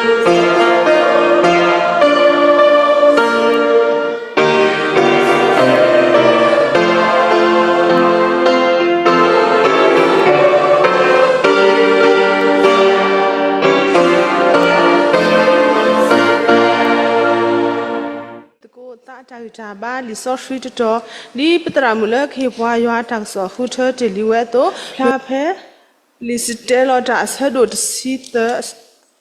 သကိးသး တၢ်ဂံၢ်တၢ်ဘါလံာ်စီဆှံတတီၤ, ဒ်ပသရၣ်မုၣ်လၢကဟ့ၣ်ပှၤယွၤတၢ်ကစီၣ်ဃုထၢတ့ၢ်လံဝဲအသိး, ဖျါဖဲ လံာ်စံၣ်တဲၤတဲလီၤတၢ်အဆၢဒိၣ်တဆံသၢ,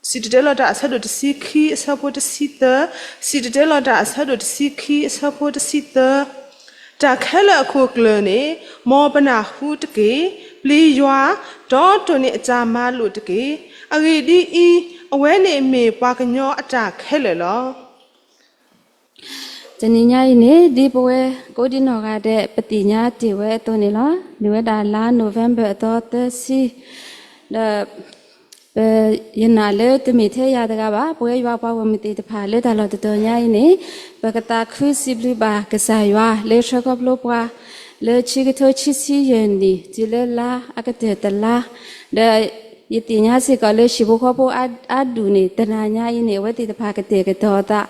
စံၣ်တဲၤတဲလီၤတၢ်အဆၢဒိၣ်တဆံခံအဆၢဖိတဆံသၢ, စံၣ်တဲၤတဲလီၤတၢ်အဆၢဒိၣ်တဆံခံအဆၢဖိတဆံသၢ, တၢ်ခဲလၢာ်အခိၣ်ကျၢၢ်န့ၣ်, မ်ပနၢ်ဟူတက့ၢ်. ပျံၤယွၤ, ဒီးတိၢ်န့ၢ်အတၢ်မၤလိာ်တက့ၢ်. အဂ့ၢ်ဒ်အံၤ, အဝဲန့ၣ်မ့ၢ်ပှၤကညီအတၢ်ခဲလၢာ်လီၤ. တနံၤညါအံၤန့ၣ် ဒ်ပဝဲကိးဒံနီၢ်ဂၤဒဲး ပသ့ၣ်ညါတ့ၢ်ဝဲအသိးန့ၣ်လီၤ. မ့ၢ်ဝဲဒၣ်လါ November အသီသၢဆံ, ဒီး ယနာ်လၢတမ့ၢ်ထဲယၤတဂၤဘၣ်, ပဝဲယွၤပှၤဂီၢ်မုၢ်သ့ၣ်တဖၣ်လၢတၢ်လီၢ်တတီၤညါအံၤန့ၣ်, ပကသးခုစံးဘျုးဘၣ်ကစၢ်ယွၤလၢဆှၢခီဖျိပှၤ လၢဆံကထိခံဆံယဲၢ်နံၣ် တုၤလၢလါအကတၢၢ်တလါ, ဒီးယသ့ၣ်ညါစ့ၢ်ကီးလၢဟံၣ်ဖိဃီဖိအါဒူၣ်န့ၣ် တနၤညါအံၤန့ၣ် အဝဲသ့ၣ်တဖၣ်ကတဲာ်ကတီၤအသး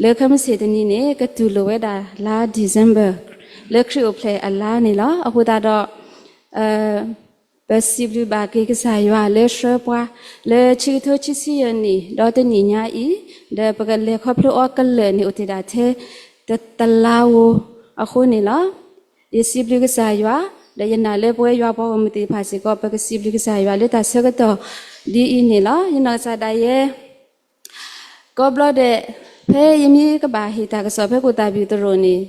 လၢခဲမုၢ်ဆ့ၣ်တနံၤန့ၣ် ကတူၢ်လိာ်ဝဲဒၣ်လါ December လၢခရံာ်အိၣ်ဖျဲၣ်အလါန့ၣ်လီၤ. အဃိသတးဒီး ပစံးဘျုးဘၣ်က့ၤကစၢ်ယွၤလၢဆှၢပှၤ လၢဆံကထိခံဆံယဲၢ်နံၣ် ဒီးတနံၣ်ညါအံၤ, ဒီးပကလဲၤခီဖျိအီၤကလၢာ်န့ၣ် အိၣ်တ့ၢ်ဒၣ်ထဲတလါဧိၤအဃိန့ၣ်လီၤ. ယစံးဘျုးကစၢ်ယွၤ, ဒီးယနာ်လၢပဝဲယွၤပှၤဂီၢ်မုၢ်သ့ၣ်တဖၣ်စ့ၢ်ကီး ပကစံးဘျုးကစၢ်ယွၤလၢတၢ်ဆၢကတီၢ်ဒ်အံၤန့ၣ်လီၤ. ယနီၢ်ကစၢ်ဒၣ်ယဲ ကိးဘျီဒဲး, ဖဲယမ့ၢ်ကဘၣ်ဟ့ၣ်တၢ်ကစီၣ်ဖဲကိၣ်သးဘံၣ်သရိာ်န့ၣ်,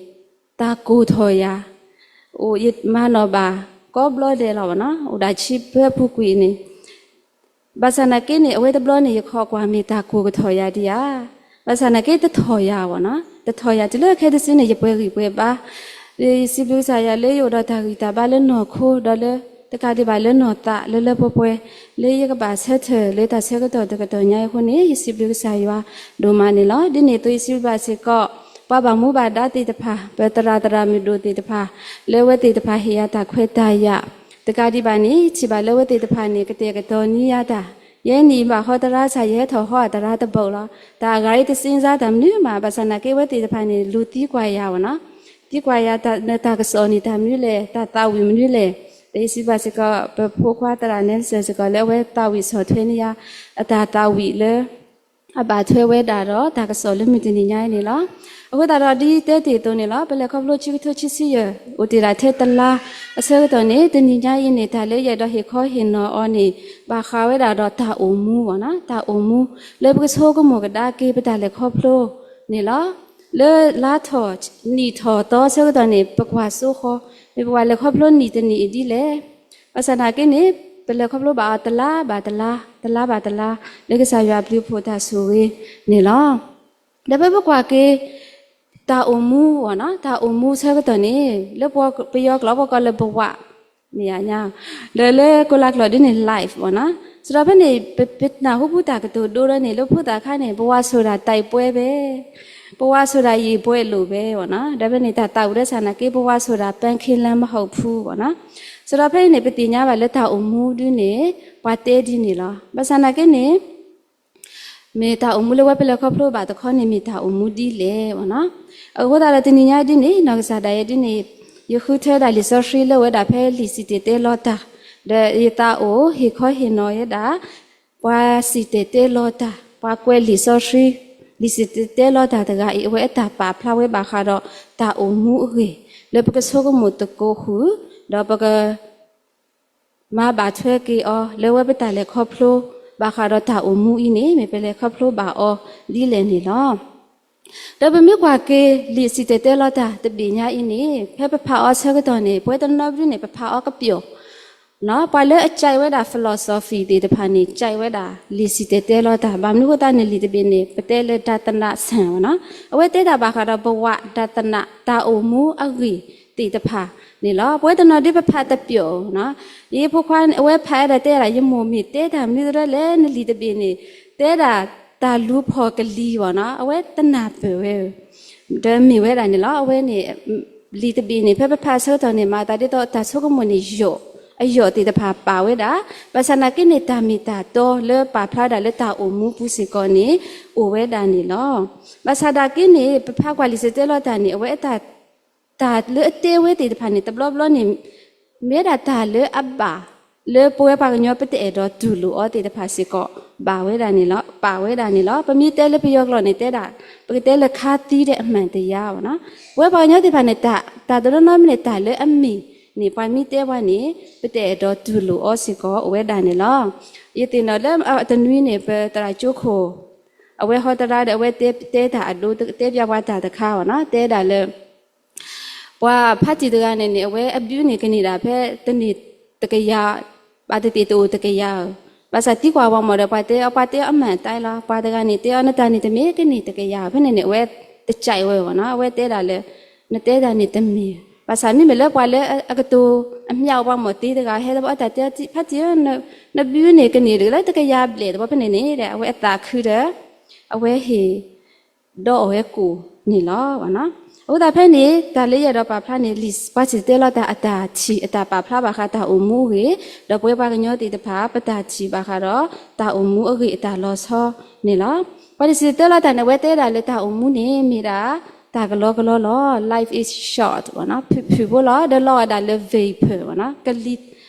တၢ်ကိၢ်ထီၣ်ယၤ, အိၣ်ယမၤနီၣ်ဘၣ်ကိးဘျီဒဲးလီၤဘၣ်နီၤ, အိၣ်ဒၣ်ဆံဖဲအပူၤကွံာ်န့ၣ်, ဘၣ်ဆၣ်နာ်က့န့ၣ် အဝဲတဘျီန့ၣ် ယခိးကွၢ်မ့ၢ်တၢ်ကိၢ်ကထီၣ်ယၤဒံးဧါ, ဘၣ်ဆၣ်နာ်က့တထီၣ်ယၤဘၣ်နီၤ, တထီၣ်ယၤတုၤလၢခဲတစုန့ၣ် ယပှဲၤဂံၢ်ပှဲၤဘါ ယစံးဘျုးကစၢ်ယွၤလၢယအိၣ်ဒီးတၢ်ဂံၢ်တၢ်ဘါလၢနီၢ်ခိ ဒီးလၢ တကးဒံးဘၣ်လၢနီၢ်သးလၢလၢပှဲၤပှဲၤ လၢယကဘၣ်ဆၢထၢၣ်လၢတၢ်ဆၢကတီၢ်တကတီၢ်ညါအံၤအဃိန့ၣ် ယစံးဘျုးကစၢ်ယွၤဒိၣ်မးန့ၣ်လီၤ. ဒ်န့ၣ်အသိးယစံးဘျုးဘၣ်စ့ၢ်ကီး ပှၤဘၣ်မူဘၣ်ဒါသ့ၣ်တဖၣ် ပသရၣ်သရၣ်မုၣ်ဒိၣ်သ့ၣ်တဖၣ် လၢအဝဲသ့ၣ်တဖၣ်ဟ့ၣ်ယၤတၢ်ခွဲးတၢ်ယာ် တကးဒံးဘၣ်န့ၣ် ထံၣ်ဘၣ်လၢအဝဲသ့ၣ်တဖၣ်န့ၣ် ကတဲာ်ကတီၤန့ၢ်ယၤတၢ် ယဲနံၣ်ဘၣ်ဃီတရါစၢ် ယဟဲထီၣ်ဟီအတရါတဘီလီၤ. တၢ်အဂၤအံၤတစ့စါတၢ်မနုၤမး ဘၣ်ဆၣ်နာ်က့အဝဲသ့ၣ်တဖၣ်န့ၣ် လူၤသံကွၢ်ယၤဝဲနီၤ, သံကွၢ်ယၤတၢ်ကစီၣ်န့ၣ်တၢ်မနုၤလဲၣ်, တၢ်သးဝံၣ်မနုၤလဲၣ်, ဒီးယစံးဘျုးဘၣ်စ့ၢ်ကီး ပဖိခွါသရၣ်နဲစၢၢ်စ့ၢ်ကီးလၢအဝဲသးဝံၣ်ဆီၣ်ထွဲန့ၢ်ယၤ အတၢ်သးဝံၣ်လၢ အဘၣ်ထွဲဝဲဒၣ်ဒီးတၢ်ကစီၣ်လၢမုၢ်တနံၤညါအံၤန့ၣ်လီၤ. အဃိသတးဒီးဒ်တဲတ့ၢ်အသိးန့ၣ်လီၤ, ပလဲၤခီဖျိဆံကထိခံဆံယဲၢ် အိၣ်တ့ၢ်ဒၣ်ထဲတလါအဆၢကတီၢ်န့ၣ် တနံၤညါအံၤန့ၣ် တၢ်လၢယအဲၣ်ဒိးဟ့ၣ်ခီဟ့ၣ်နီၤအီၤန့ၣ် ဘၣ်ဃးဝဲဒၣ်ဒီးတၢ်အိၣ်မူဝဲနီၤ, တၢ်အိၣ်မူ လၢပကဆိကမိၣ်ကဒါက့ၤပတၢ်လဲၤခီဖျိန့ၣ်လီၤ. လၢလါထီၣ်နံၣ်ထီၣ်သီအဆၢကတီၢ်န့ၣ် ပကွၢ်စိဃီၤ မ့ၢ်ပကဘၣ်လဲၤခီဖျိနံၣ်တနံၣ်အံၤဒ်လဲၣ် ဘၣ်ဆၣ်နာ်က့န့ၣ် ပလဲၤခီဖျိဘၣ်အီၤတလါဘၣ်တလါ, တလါဘၣ်တလါ လၢကစၢ်ယွၤအဘျုးအဖှိၣ်တၢ်ဆိၣ်ဂ့ၤန့ၣ်လီၤ. ဒီးဖဲပကွၢ်က့ၤ တၢ်အိၣ်မူဝဲနီၤ, တၢ်အိၣ်မူဆၢကတီၢ်န့ၣ် လၢပယီၤကျိာ်ပကိးလၢဘဝ မ့ၢ်ဧါညါ, ဒီးလၢကိးလၢကျိာ်ဒ်န့ၣ် life ဝဲနီၤ. စးထီၣ်ဖဲန့ၣ် ပ ပနၢ်ဟူပူၤတၢ်ကတိၤဒိဒီးန့ၣ် လၢဖိသၣ်ခါန့ၣ် ဘဝဆိုတာတိုက်ပွဲပဲ, ဘဝဆိုတာရေပွဲလိုပဲဝဲနီၤ. ဒီးဖဲန့ၣ် တၢ်သးဝံၣ်ဒၣ်ဆၣ်နာ်က့ ဘဝဆိုတာပန်းခီလမ်းမဟုတ်ဘူးဝဲနီၤ. စးထီၣ်ဖဲအံၤန့ၣ် ပသ့ၣ်ညါဘၣ်လၢတၢ်အိၣ်မူဒ်န့ၣ် ပှၤတဲဒ်န့ၣ်လီၤ. ဘၣ်ဆၣ်နာ်က့န့ၣ် မ့ၢ်တၢ်အိၣ်မူလၢဝဲပလဲၤခီဖျိဘၣ်တခီန့ၣ် မ့ၢ်တၢ်အိၣ်မူဒ်လဲၣ်ဝဲနီၤ. အဃိသတးဒီးတနံၤညါဒ်န့ၣ် နီၢ်ကစၢ်ဒၣ်ယဲဒ်န့ၣ် ယဃုထၢဒၣ်လံာ်စီဆှံလၢဝဲဒၣ်ဖဲလံာ်စံၣ်တဲၤတဲလီၤတၢ်, ဒီးယသးအိၣ်ဟ့ၣ်ခီဟ့ၣ်နီၤဝဲဒၣ် ပှၤစံၣ်တဲၤတဲလီၤတၢ်, ပှၤကွဲးလံာ်စီဆှံ, လံာ်စံၣ်တဲၤတဲလီၤတၢ်တဂၤအံၤ အဝဲအတၢ်ပာ်ဖျါဝဲဘၣ်ဃးဒီးတၢ်အိၣ်မူအဂ့ၢ် လၢပကဆိကမိၣ်သကိးဃုာ်, ဒီးပက မၤဘၣ်ထွဲက့ၤအီၤ လၢဝဲပတၢ်လဲၤခီဖျိ ဘၣ်ဃးဒီးတၢ်အိၣ်မူအံၤန့ၣ် မ့ၢ်ပလဲၤခီဖျိဘၣ်အီၤဒ်လဲၣ်န့ၣ်လီၤ. ဒီးပမ့ၢ်ကွၢ်က့ၤ လံာ်စံၣ်တဲၤတဲလီၤတၢ်တဘ့ၣ်ညါအံၤန့ၣ် ဖဲပဖးအီၤဆၢကတီၢ်န့ၣ် ပဝဲတနီၤဒုန့ၣ် ပဖးအီၤကပျီၤ ပှၤလၢအကြိုက်ဝဲဒၣ် philosophy သ့ၣ်တဖၣ်န့ၣ် ကြိုက်ဝဲဒၣ် လံာ်စံၣ်တဲၤတဲလီၤတၢ်, ဘၣ်မနုၤအဃိသတးန့ၣ် လံာ်တဘ့ၣ်န့ၣ် ပတဲလၢ ဒါသန ဆန် ဝဲနီၤ, အဝဲတဲတၢ်ဘၣ်ဃးဒီး ပဝး ဒါသန တၢ်အိၣ်မူအဂ့ၢ်သ့ၣ်တဖၣ်န့ၣ်လီၤ. ပဝဲတနီၤဒုပဖးတပျီၤနီၤ, ယဖိခွါအဝဲဖးဝဲဒၣ်တဲဒၣ် ယမိၢ်မ့ၢ်တဲတၢ်မနုၤသရၢလဲၣ် နလံာ်တဘ့ၣ်န့ၣ် တဲဒၣ်တၢ်လူၤဖီၣ်ကလံၤဝဲနီၤ, အဝဲတနၢ်ပၢၢ်ဝဲ ဒီးမ့ၢ်ဝဲဒၣ်န့ၣ်လီၤ. အဝဲန့ၣ် လံာ်တဘ့ၣ်န့ၣ် ဖဲပဖးဆၢကတီၢ်န့ၣ် မၤသးဒ်သိးတၢ်ဆိကမိၣ်န့ၣ်ယိာ် အယီၢ်သ့ၣ်တဖၣ်ပာ်ဝဲဒၣ်, ဘၣ်ဆၣ်သနာ်က့န့ၣ် တၢ်မ့ၢ်တၢ်တီလၢပာ်ဖျါဒၣ်လၢတၢ်အိၣ်မူပူၤစ့ၢ်ကီးန့ၣ် အိၣ်ဝဲဒၣ်န့ၣ်လီၤ. ဘၣ်ဆၣ်သနာ်က့န့ၣ် ပဖးကွၢ်လံာ်စတဲၤတဲလီၤတၢ်န့ၣ် အဝဲအတၢ် တၢ်လၢအတဲဝဲသ့ၣ်တဖၣ်န့ၣ် တဘျီဘျီန့ၣ် မ့ၢ်ဝဲဒၣ်တၢ်လၢအဘၣ် လၢပဝဲပှၤကညီပတအဲၣ်ဒိးတူၢ်လိာ်အီၤသ့ၣ်တဖၣ်စ့ၢ်ကီး ဘၣ်ဝဲဒၣ်န့ၣ်လီၤ, ပာ်ဝဲဒၣ်န့ၣ်လီၤ. ပမ့ၢ်တဲလၢပယီၤကျိာ်န့ၣ်တဲဒၣ်, ပကတဲလၢ ခါသီး ဒီး အမှန်တရား ဘၣ်နီၤ. ပဝဲပှၤကညီသ့ၣ်တဖၣ်န့ၣ် တၢ် တၢ်တနီၤနီၤမ့ၢ်န့ၣ် တၢ်လၢအမ့ၢ်န့ၣ် ပှၤမ့ၢ်တဲပှၤန့ၣ် ပတအဲၣ်ဒိးတူၢ်လိာ်အီၤစ့ၢ်ကီး အိၣ်ဝဲဒၣ်န့ၣ်လီၤ. ယသ့ၣ်နီၣ်လၢအတနွံန့ၣ် ပသရၣ်ကၠိခိၣ် အဝဲဟီသရၣ်ဒီး အဝဲတဲ တဲတၢ်အဒိ တဲပၠးပှၤတၢ်တခါဘၣ်နီၤ, တဲဒၣ်လၢ ပှၤဖါတံၢ်တဂၤန့ၣ်န့ၣ် အဝဲအဘုန့ၣ်ကန့ၢ်ဒၣ်ဖဲတန့ၢ်တကယၤ, ဘၣ်သ့ၣ်သ့ၣ်တအိၣ်တကယၤဧိၤ, ဘၣ်ဆၣ်သံကွၢ်ဝဲမ့ၢ်ဒီး ပှၤတဲအီၤ ပှၤတဲအီၤအမှန်အတိုင်းလီၤ. ပှၤတဂၤန့ၣ် တဲအီၤ နတၢ်န့ၣ်တမ့ၢ်ကန့ၢ်တကယၤဧိၤ, ဖဲန့ၣ်န့ၣ် အဝဲတကးဝဲဘၣ်နီၤ, အဝဲတဲဒၣ်လၢ နတဲတၢ်န့ၣ်တမ့ၢ်, ဘၣ်ဆၣ်မ့မ့ၢ်လၢပှၤလၢအကတိၤအမျးအိၣ် ပှၤမ့ၢ်သ့တဂၤ ဟဲတဘျီ တၢ်တဲအီၤ ဖါတံၢ်ဧၢ, နဘုန့ၣ်ကန့ၢ်ဒၣ်လၢတကယၤဘျဲၣ်တဘျီ ဖဲန့ၣ်န့ၣ် အဝဲအသးခုဒီး အဝဲဟ့ၣ် ဒီးအဝဲကိၢ်န့ၣ်လီၤ. အဃိသတးဖဲန့ၣ် တၢ်လၢယအဲၣ်ဒိးပာ်ဖျါန့ၣ် လံာ်ပှၤစံၣ်တဲၤတဲလီၤတၢ်အတၢ်ထံၣ်အတၢ်ပာ်ဖျါဘၣ်ဃးတၢ်အိၣ်မူအဂ့ၢ်, ဒီးပဝဲပှၤကညီသ့ၣ်တဖၣ် ပတၢ်ထံၣ်ဘၣ်ဃးဒီး တၢ်အိၣ်မူအဂ့ၢ်အတၢ်လီၤဆီန့ၣ်လီၤ. ပှၤတစံၣ်တဲၤတဲလီၤတၢ်န့ၣ် အဝဲတဲဒၣ်လၢတၢ်အိၣ်မူန့ၣ် မ့ၢ်ဒၣ် တၢ်ကလီကလီလီၤ, life is short ဘၣ်နီၤ, ဖုၣ်ဖုၣ်ဖိလီၤ, ဒီးလီၤဂာ်ဒၣ်လၢ vapor ဘၣ်နီၤ, ကလံၤ,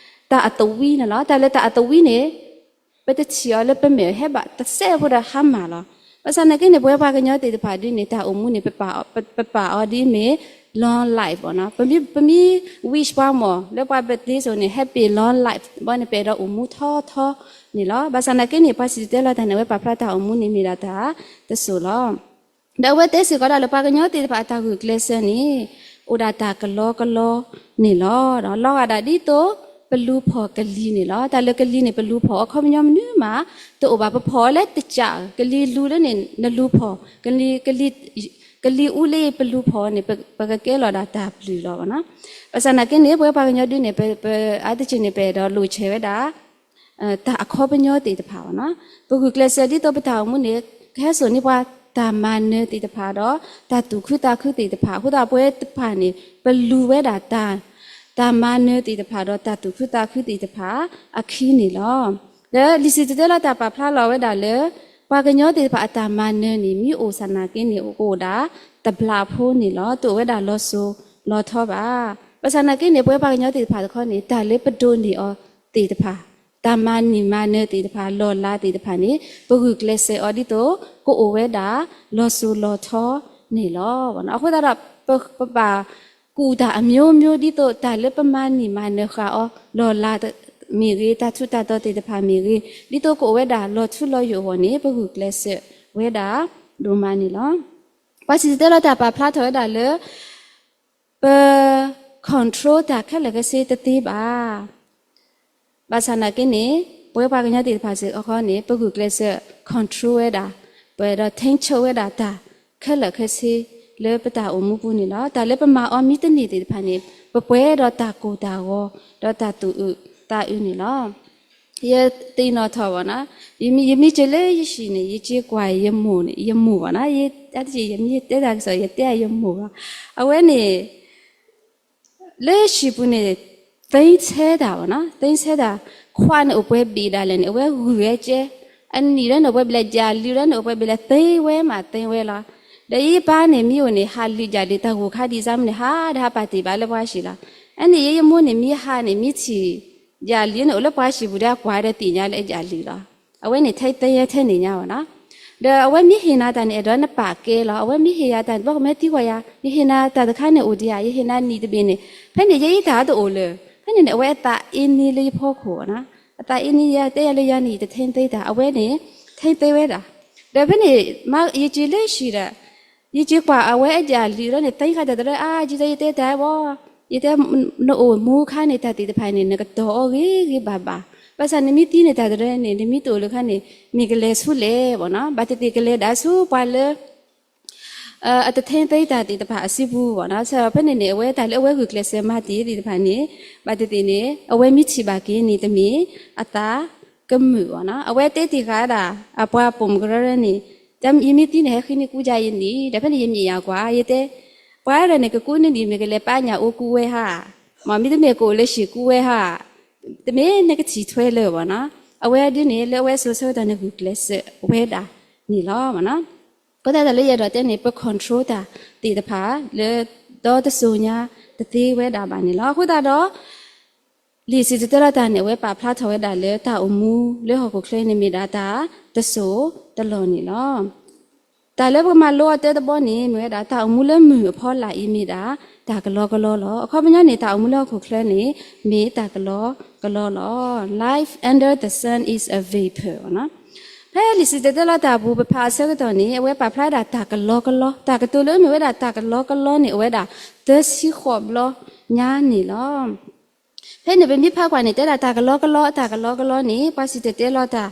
တၢ်အသဝံန့ၣ်လီၤ. တၢ်လၢတၢ်အသဝံန့ၣ် ပတထံၣ်အီၤလၢပမဲာ်ဟဲဘၣ်တစဲးဖိဒီးဟါမၢ်လီၤ. ဘၣ်ဆၣ်သနာ်က့န့ၣ် ပဝဲပှၤကညီသ့ၣ်တဖၣ်ဒ်န့ၣ် တၢ်အိၣ်မူန့ၣ် ပပာ်, ပပာ်အီၤဒ်မ့ၢ် long life ဘၣ်နီၤ, ပမ့ၢ်, ပမ့ၢ် wish ပှၤမ့ၢ် လၢပှၤ birthday စိၤန့ၣ် happy long life ဘၣ်န့ၣ် ပအဲၣ်ဒိးအိၣ်မူထီထီန့ၣ်လီၤ. ဘၣ်ဆၣ်သနာ်က့န့ၣ် ပှၤစံၣ်တဲၤတဲလီၤတၢ်န့ၣ် အဝဲပာ်ဖျါတၢ်အိၣ်မူန့ၣ်မ့ၢ်ဒၣ်တၢ်တစိၤလီၤ. ဒီးအဝဲတဲစ့ၢ်ကီးဒၣ်လၢပှၤကညီသ့ၣ်တဖၣ်အတၢ်ဂုာ်ကျဲးစၢးန့ၣ် အိၣ်ဒၣ်တၢ်ကလီကလီန့ၣ်လီၤ. ဒီးလီၤဂာ်ဒၣ်ဒ်သိး ပလူၤဖီၣ်ကလံၤန့ၣ်လီၤ. တၢ်လၢကလံၤန့ၣ် ပလူၤဖီၣ်အခီပညီမနုၤမး တအိၣ်ဘၣ်, ပဖီၣ်အီၤလၢတကး, ကလံၤလူၤလၢန့ၣ် နလူၤဖီၣ်, ကလံၤ, ကလံၤ, ကလံၤအူလၢပလူၤဖီၣ်န့ၣ် ပကကဲလီၤဒၣ်တၢ်ပျုၢ်လီၤဘၣ်နီၤ. ဘၣ်ဆၣ်သနာ်က့န့ၣ် ပဝဲပှၤကညီဒ်န့ၣ် ပ, ပအါတက့ၢ်န့ၣ် ပအဲၣ်ဒိးလိာ်ဆဲးဝဲဒၣ် တၢ်အခီပညီသ့ၣ်တဖၣ်ဘၣ်နီၤ. ပဂုာ်ကျဲးစၢးဒ်သိးပတၢ်အိၣ်မူန့ၣ် ကဟဲစိာ်န့ၢ်ပှၤတၢ်မၤနၢၤသ့ၣ်တဖၣ်ဒီး တၢ်သူၣ်ခုသးခုသ့ၣ်တဖၣ်, အဃိသတးပဝဲတဖၣ်န့ၣ် ပလူၤဝဲဒၣ်တၢ်, တၢ်မၤနၢၤသ့ၣ်တဖၣ်ဒီးတၢ်သူၣ်ခုသးခုသ့ၣ်တဖၣ်အခံန့ၣ်လီၤ. ဒီးလံာ်စံၣ်တဲၤတဲလီၤတၢ်ပာ်ဖျါလီၤဝဲဒၣ်လၢ ပှၤကညီသ့ၣ်တဖၣ်အတၢ်မၤနၢၤန့ၣ် မ့ၢ်အိၣ်ဆန္ဒက့န့ၣ် ကအိၣ်ဒၣ်တဘျးဖိန့ၣ်လီၤ. တအိၣ်ဝဲဒၣ်လီၤစိၤလီၤထီဘၣ်. ဘၣ်ဆၣ်သနာ်က့န့ၣ် ပဝဲပှၤကညီသ့ၣ်တဖၣ်တခီန့ၣ် တၢ်လၢပဒိးန့ၢ်အီၤသ့ၣ်တဖၣ်, တၢ်မၤန့ၢ်မၤနၢၤသ့ၣ်တဖၣ်, လီၢ်လၤသ့ၣ်တဖၣ်န့ၣ် ပဂုာ်ကျဲးစၢးအီၤဒ်သိး ကအိၣ်ဝဲဒၣ်လီၤစိၤလီၤထီန့ၣ်လီၤ. အဃိသတးဒီး ပ, ပဘၣ်ကူၣ်တၢ်အမျိုးမျိုး ဒ်သိးတၢ်လၢပမၤန့ၢ်မၤနၢၤဃာ်အီၤ, လီၢ်လၤမ့ၢ်ဂ့ၤ, တၢ်ထူးတၢ်တီၤသ့ၣ်တဖၣ်မ့ၢ်ဂ့ၤ, ဒ်သိးကအိၣ်ဝဲဒၣ်လီၤထူလီၤယိာ်အဂီၢ်န့ၣ် ပဂုာ်ကျဲးစၢးဝဲဒၣ်ဒိၣ်မးန့ၣ်လီၤ. ပှၤစံၣ်တဲၤတဲလီၤတၢ်ပာ်ဖျါထီၣ်ဝဲဒၣ်လၢ ပ control တၢ်ခဲလၢာ်ခဲဆ့တသ့ဘၣ်. ဘၣ်ဆၣ်သနာ်က့န့ၣ် ပဝဲပှၤကညီသ့ၣ်တဖၣ်စ့ၢ်ကီးန့ၣ် ပဂုာ်ကျဲးစၢး control ဝဲဒၣ်, ပအဲၣ်ဒိးထိန်းချုပ်ဝဲဒၣ်တၢ်ခဲလၢာ်ခဲဆ့လၢပတၢ်အိၣ်မူပူၤန့ၣ်လီၤ. တၢ်လၢပမၤအီၤမ့ၢ်တန့ၢ်သ့ၣ်တဖၣ်န့ၣ် ပပှဲၤဒီးတၢ်ကိၢ်တၢ်ဂီၤ ဒီးတၢ်သူၣ်အုးသးအုးန့ၣ်လီၤ. ယသ့ၣ်နီၣ်ထီၣ်ဘၣ်နီၤ, ယမ့ၢ်, ယမ့ၢ်စၢၤလၢယဟံၣ်န့ၣ် ယစ့ၤကွၢ်ယမိၢ်န့ၣ်, ယမိၢ်ဘၣ်နီၤ, ယ, အါတက့ၢ် ယမ့ၢ်တဲတၢ်ကစီၣ် ယတဲယမိၢ်ဘၣ်. အဝဲန့ၣ် လၢဟံၣ်ပူၤန့ၣ် သ့ဆဲတၢ်ဘၣ်နီၤ, သ့ဆဲတၢ်, ခွါန့ၣ်အိၣ်ပှဲၤဘ့ၣ်ဒၣ်လဲာ်န့ၣ် အဝဲဂုာ်ဝဲကဲ, အနံၣ်လၢန့ၣ်အိၣ်ပှဲၤဘ့ၣ်လဲာ်, ယၣ်လုာ်လၢန့ၣ်အိၣ်ပှဲၤဘ့ၣ်လဲာ်, သ့ဝဲမးသ့ဝဲလီၤ. ဒီးယပၢ်န့ၣ်မ့ၢ်အိၣ်န့ၣ် ဟးလုာ်ယၣ်လုာ် တၢ်ဂိၢ်ခါဒံးစါမ့ၢ်န့ၣ် ဟးဒီးဟးပာ်တ့ၢ်ဘၣ်လၢပှၤဟံၣ်လီၤ. အန့ၣ်ယဲယမိၢ်န့ၣ် မ့ၢ်ဟးန့ၣ် မ့ၢ်ထံၣ်ယၣ်လုာ်န့ၣ် အိၣ်လၢပှၤဟံၣ်ပူၤဒီး အကွၢ်ဒီးသ့ၣ်ညါလၢအယၣ်လုာ်လီၤ. အဝဲန့ၣ်ထဲသ့ထဲန့ၢ်ညါဘၣ်နီၤ. ဒီးအဝဲမ့ၢ်ဟ့ၣ်နၤတၢ်န့ၣ် အဲၣ်ဒိးနပာ်ကဲလီၤ. အဝဲမ့ၢ်ဟ့ၣ်ယၤတၢ်န့ၣ် ဘၣ်ကမၢသံကွၢ်ယၤ, ယဟ့ၣ်နၤတၢ်တခါန့ၣ်အိၣ်ဒံးဧါ, ယဟ့ၣ်နၤနံၣ်တဘ့ၣ်န့ၣ်, ဖဲန့ၣ်ယဲယတၢ်တအိၣ်လၢၤ. ဖဲန့ၣ်န့ၣ် အဝဲအသးအ့န့လၢယဖီခိၣ်ဘၣ်နီၤ. အသးအ့န့ယၤ တဲယၤလၢယၤန့ၣ် ယတထဲသ့တၢ်, အဝဲန့ၣ် ထဲသ့ဝဲဒၣ်. ဒီးဖဲန့ၣ် ယစ့ၤလၢဟံၣ်ဒီး ယစ့ၤကွၢ်အဝဲအယၣ်လုာ်လီၤန့ၣ် သ့ခါတၢ်တရၢ အါ ယတဲ ယတဲတၢ်ဘၣ်, ယတဲ နအိၣ်မူခါန့ၣ် တၢ်သ့ၣ်တဖၣ်န့ၣ် နကတီၤအီၤဂ့ၤဂ့ၤဘၣ်ဘၣ်. ဘၣ်ဆၣ်နမ့ၢ်သံန့ၣ် တၢ်တရၢန့ၣ် နမ့ၢ်တအိၣ်လၢခါန့ၣ် မ့ၢ်ကလဲၤဆူလဲၣ်ဘၣ်နီၤ, ဘၣ်သ့ၣ်သ့ၣ်ကလဲၤဒၣ်ဆူပှၤလၢ အတထဲသ့တၢ်သ့ၣ်တဖၣ်အစုပူၤဘၣ်နီၤ. ဖဲန့ၣ်န့ၣ် အဝဲတၢ်လၢအဝဲဂုာ်ကျဲးစၢးမၤတ့ၢ်သ့ၣ်တဖၣ်န့ၣ် ဘၣ်သ့ၣ်သ့ၣ်န့ၣ် အဝဲမ့ၢ်ထံၣ်ဘၣ်က့ၤန့ၣ်တမ့ၢ်အသးကမုာ်ဘၣ်နီၤ. အဝဲတဲတ့ၢ်ဃာ်ဒၣ် အပှၤပိာ်မုၣ်ကရၢန့ၣ်, ယမ့ၢ်သံန့ၣ် ဟဲဃ့န့ၢ်ကူယၤယနံၣ်, ဒီးဖဲန့ၣ်ယမ့ၢ်ယၤကွၢ် ယတဲ, ပှၤဒီးန့ၣ် ကကူန့ၢ်ဒံးမ့ၢ်ကလဲၤပာ်ညၣ်အိၣ်ကူဝဲဟါ, မ့မ့ၢ်တမ့ၢ်ကအိၣ်လၢဟံၣ်ကူဝဲဟါ, တမ့ၢ်နကထံၣ်ထွဲလၢၤဘၣ်နီၤ. အဝဲဒ်န့ၣ် လၢအဝဲစိၤဆၢကတီၢ်န့ၣ် ဂုာ်ကျဲးစၢးဝဲဒၣ်န့ၣ်လီၤ. အဃိသတးဒီးလၢယအဲၣ်ဒိးတဲန့ၣ် ပ control တၢ်သ့ၣ်တဖၣ်လၢ ဒီတစိၤညါတသ့ဝဲဒၣ်ဘၣ်န့ၣ်လီၤ. အဃိသတးဒီး လံာ်စံၣ်တဲၤတဲလီၤတၢ်န့ၣ် အဝဲပာ်ဖျါထီၣ်ဝဲဒၣ်လၢတၢ်အိၣ်မူလၢဟီၣ်ခိၣ်ချၢန့ၣ် မ့ၢ်ဒၣ်တၢ်တစိၢ်တလီၢ်န့ၣ်လီၤ. တၢ်လၢပကမၤလိအီၤတၢတဘီန့ၣ် မ့ၢ်ဝဲဒၣ်တၢ်အိၣ်မူလၢမုၢ်အဖီလာ်အံၤမ့ၢ်ဒၣ်တၢ်ကလီကလီလီၤ. အခီပညီန့ၣ် တၢ်အိၣ်မူလၢဟီၣ်ခိၣ်ချၢန့ၣ် မ့ၢ်တၢ်ကလီကလီလီၤ. Life under the sun is a vapor နီၤ. ဖဲလံာ်စံၣ်တဲၤတဲလီၤတၢ်အပူၤ ပဖးအဆၢကတီၢ်န့ၣ် အဝဲပာ်ဖျါဒၣ်တၢ်ကလီကလီ, တၢ်ကတိၤလၢအမ့ၢ်ဝဲဒၣ်တၢ်ကလီကလီန့ၣ် အိၣ်ဝဲဒၣ်သၢဆံဃိးဘျီညါန့ၣ်လီၤ. ဖဲန့ၣ်ပမ့ၢ်ဖးကွၢ်န့ၣ် တဲဒၣ်တၢ်ကလီကလီ တၢ်ကလီကလီန့ၣ် ပှၤစံၣ်တဲၤတဲလီၤတၢ်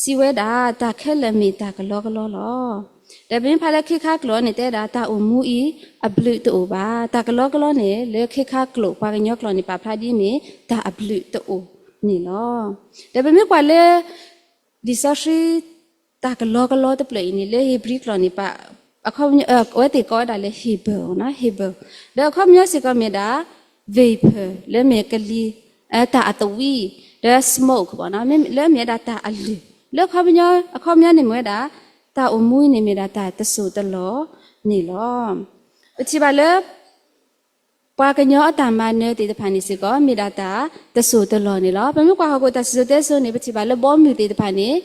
စံးဝဲဒၣ် တၢ်ခဲလၢာ်မ့ၢ်တၢ်ကလီကလီလီၤ. ဒီးပမ့ၢ်ဖးလၢခ့ခါကျိာ်န့ၣ် တဲဒၣ်တၢ်အိၣ်မူအံၤအဘျုးတအိၣ်ဘၣ်. တၢ်ကလီကလီန့ၣ် လၢခ့ခါကျိာ် ပှၤကညီကျိာ်န့ၣ် ပာ်ဖျါဒ်အမ့ၢ် တၢ်အဘျုးတအိၣ်န့ၣ်လီၤ. ဒီးပမ့ၢ်ကွၢ်လၢ လံာ်စီဆှံ တၢ်ကလီကလီတဖျၢၣ်အံၤန့ၣ် လၢဧ့ၤဘြံၤကျိာ်န့ၣ် ပ အခီပညီ အဝဲသ့ၣ်ကိးဝဲဒၣ်လၢ Hebel နီၤ, Hebel. ဒီးအခီပညီစ့ၢ်ကီးမ့ၢ်ဒၣ် vapor လၢမ့ၢ်ကလံၤ, တၢ်အသဝံ, ဒီး smoke ဘၣ်နီၤ, လၢမ့ၢ်ဝဲဒၣ်တၢ်အလုၢ်, လၢအခီပညီ, အခီပညီန့ၣ်မ့ၢ်ဝဲဒၣ် တၢ်အိၣ်မူအံၤန့ၣ်မ့ၢ်ဒၣ်တၢ်တစိၢ်တလီၢ်န့ၣ်လီၤ. ပထံၣ်ဘၣ်လၢ ပှၤကညီအတၢ်မၤနၢၤသ့ၣ်တဖၣ်န့ၣ်စ့ၢ်ကီး မ့ၢ်ဒၣ်တၢ်တစိၢ်တလီၢ်န့ၣ်လီၤ. ပမ့ၢ်ကွၢ်ဟီၣ်ခိၣ်တၢ်စံၣ်စိၤတဲစိၤန့ၣ် ပထံၣ်ဘၣ်လၢဘီမုၢ်သ့ၣ်တဖၣ်န့ၣ်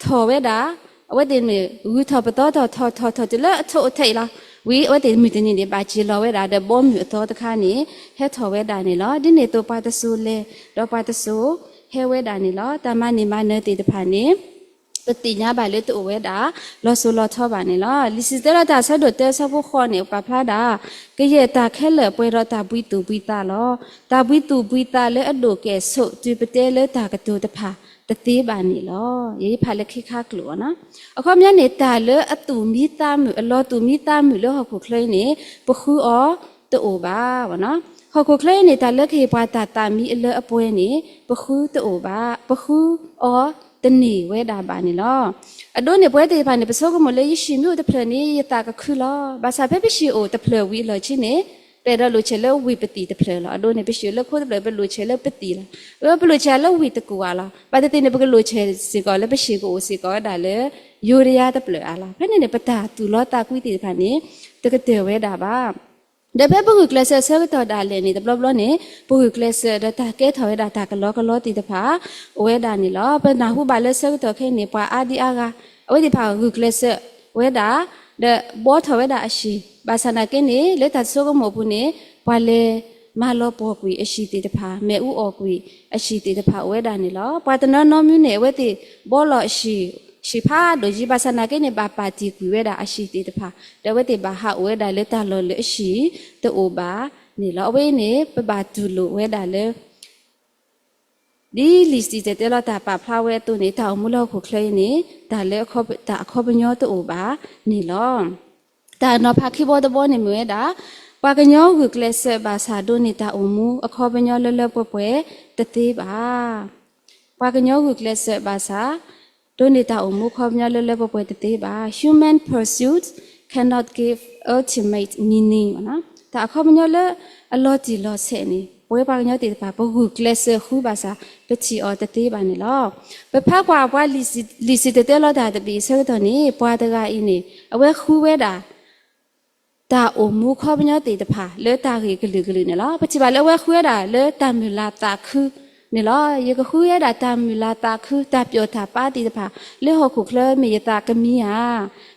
ထီၣ်ဝဲဒၣ်, အဝဲသ့ၣ်န့ၣ် ဂုၢ်ထီၣ်ပသီထီၣ် ထီၣ်ထီၣ်ထီၣ်တုၤလၢအထိၣ်အထဲအံၤလီၤ. ဝံၤအဝဲသ့ၣ်မုၢ်တနံၤန့ၣ် ဘၣ်စ့ၤလီၤဝဲဒၣ်ဒီးဘီမုၢ်အသီတခါန့ၣ် ဟဲထီၣ်ဝဲဒၣ်န့ၣ်လီၤ. ဒ်န့ၣ်အသိးပှၤတစိၢ်လဲၤ ဒီးပှၤတစိၢ်ဟဲဝဲဒၣ်န့ၣ်လီၤ. တၢ်မၤန့ၢ်မၤနၢၤသ့ၣ်တဖၣ်န့ၣ် ပသ့ၣ်ညါဘၣ်လၢတအိၣ်ဝဲဒၣ် လီၤစိၤလီၤထီဘၣ်န့ၣ်လီၤ. လံာ်စံၣ်တဲၤတဲလီၤတၢ်အဆၢဒိၣ်တၢအဆၢဖိဃိးန့ၣ် ပာ်ဖျါဒၣ် ကယဲၢ်တၢ်ခဲလၢာ်ပှဲၤဒီးတၢ်ဘှံးသူၣ်ဘှံးသးလီၤ. တၢ်ဘှံးသူၣ်ဘှံးသးလၢအဒိၣ်ကဲၣ်ဆိးတုၤပတဲလၢတၢ်ကတိၤတဖၣ်တသ့ဘၣ်န့ၣ်လီၤ. ယဖးလၢခ့ခါကျိာ်နီၤ. အခီပညီန့ၣ် တၢ်လၢအသူၣ်မံသးမုာ် အလီၤသူၣ်မံသးမုာ်လၢဟီၣ်ခိၣ်ချၢအံၤန့ၣ် ပဃုအီၤတအိၣ်ဘၣ်. ဟီၣ်ခိၣ်ချၢအံၤန့ၣ် တၢ်လၢကဟ့ၣ်ပှၤတၢ်သးမံအလၢအပှဲၤန့ၣ် ပဃုတအိၣ်ဘၣ်, ပဃုအီၤတန့ၢ်ဝဲဒၣ်ဘၣ်န့ၣ်လီၤ. အဒိန့ၣ် ပဝဲသ့ၣ်တဖၣ်န့ၣ် ပဆိကမိၣ်လၢယဟံၣ်မ့ၢ်အိၣ်တဖျၢၣ်န့ၣ် ယသးကခုလီၤ. ဘၣ်ဆၣ်ဖဲပဟံၣ်အိၣ်တဖျၢၣ်ဝံၤအလီၢ်ခံန့ၣ် ပအဲၣ်ဒိးလိာ်ဆဲးလၢဝ့ၢ်ပသံၣ်တဖျၢၣ်လီၤ. အဒိန့ၣ် ပဟံၣ်အိၣ်လၢခိတဖျၢၣ် ပလိာ်ဆဲးလၢပသံၣ်လီၤ. ပလိာ်ဆဲးလၢဝ့ၢ်တကူၣ်ဧါလီၤ. ဘၣ်သ့ၣ်သ့ၣ်န့ၣ် ပကလိာ်ဆဲးစ့ၢ်ကီးလၢပဟံၣ်ကအိၣ်စ့ၢ်ကီးဝဲဒၣ်လၢ ယိၤဒယါတဖျၢၣ်ဧါလီၤ. ဖဲန့ၣ်န့ၣ် ပတၢ်သူၣ်လီသးကွံသ့ၣ်တဖၣ်န့ၣ် တကတၢၢ်ဝဲဒၣ်ဘၣ်. ဒီးဖဲပဂုာ်ကျဲးစၢးဆၢကတီၢ်ဒၣ်လဲာ်န့ၣ် တဘျီဘျီန့ၣ် ပဂုာ်ကျဲးစၢးဒီးတၢ်ကဲထီၣ်ဝဲဒၣ်တၢ်ကလီကလီသ့ၣ်တဖၣ် အိၣ်ဝဲဒၣ်န့ၣ်လီၤ. ပနၢ်ဟူဘၣ်လၢဆၢကတီၢ်ခဲအံၤန့ၣ် ပှၤအါဒံအါဂၤ အဝဲသ့ၣ်တဖၣ်ဂုာ်ကျဲးစၢးဝဲဒၣ် ဒီးဘှီထီၣ်ဝဲဒၣ်အဟံၣ် ဘၣ်ဆၣ်နာ်က့န့ၣ် လၢတၢ်ဆိကမိၣ်အပူၤန့ၣ် ပှၤလဲၤမၤလီၤပှီၢ်ကွံာ်အဟံၣ်သ့ၣ်တဖၣ် မ့ၣ်အူအီၣ်ကွံာ်အဟံၣ်သ့ၣ်တဖၣ်အိၣ်ဝဲဒၣ်န့ၣ်လီၤ. ပှၤတနီၤနီၤမ့ၢ်န့ၣ် အဝဲသ့ၣ်ဘှီလီၤအဟံၣ် ဟံၣ်ဖးဒိၣ်ယံၤ ဘၣ်ဆၣ်နာ်က့န့ၣ် ဘၣ်ပာ်တ့ၢ်ကွံာ်ဝဲဒၣ်အဟံၣ်သ့ၣ်တဖၣ် ဒီးအဝဲသ့ၣ်ဘၣ်ဟးအိၣ်ဝဲဒၣ်လၢတၢ်လီၢ်လၢအဟံၣ်တအိၣ်ဘၣ်န့ၣ်လီၤ. အဝဲအံၤန့ၣ် ပဘၣ်တူၢ်လိာ်ဝဲဒၣ်လၢ ဒ်လံာ်စံၣ်တဲၤတဲလီၤတၢ်ပာ်ဖျါဝဲအသိးန့ၣ် တၢ်အိၣ်မူလၢဟီၣ်ခိၣ်ချၢအံၤန့ၣ် တၢ်လၢတၢ်အခီပညီတအိၣ်ဘၣ်န့ၣ်လီၤ. တၢ်နီၤဖးခံဘီတဘီန့ၣ်မ့ၢ်ဝဲဒၣ် ပှၤကညီဂုာ်ကျဲးစၢးဘၣ်ဆၣ်ဒိးန့ၢ်တၢ်အိၣ်မူအခီပညီလၢလၢပှဲၤပှဲၤတသ့ဘၣ်. ပှၤကညီဂုာ်ကျဲးစၢးဘၣ်ဆၣ် ဒိးန့ၢ်တၢ်အိၣ်မူအခီပညီလၢလၢပှဲၤပှဲၤတသ့ဘၣ်. Human pursuit cannot give ultimate meaning တၢ်အခီပညီလၢအလီၤတံၢ်လီၤဆဲးန့ၣ် ပဝဲပှၤကညီသ့ၣ်တဖၣ် ပဂုာ်ကျဲးစၢးဃုဘၣ်ဆၣ် ပထံၣ်အီၤတသ့ဘၣ်န့ၣ်လီၤ. ပဖးကွၢ်ပှၤလံာ်စံၣ်တဲၤတဲလီၤတၢ်တဘ့ၣ်အဆၢကတီၢ်န့ၣ် ပှၤတဂၤအံၤန့ၣ် အဝဲဃုဝဲဒၣ် တၢ်အိၣ်မူခီပညီသ့ၣ်တဖၣ်လၢတၢ်ဂ့ၢ်ကလုာ်ကလုာ်န့ၣ်လီၤ. ပထံၣ်ဘၣ်လၢအဝဲဃုဝဲဒၣ်လၢတၢ်မုၢ်လၢ်သးခုန့ၣ်လီၤ. ယကဃုဝဲဒၣ်တၢ်မုၢ်လၢ်သးခု တၢ်ပျီၣ်တၢ်ပာ်သ့ၣ်တဖၣ် လၢဟီၣ်ခိၣ်ချၢမ့ၢ်ယသးကမံဧါ.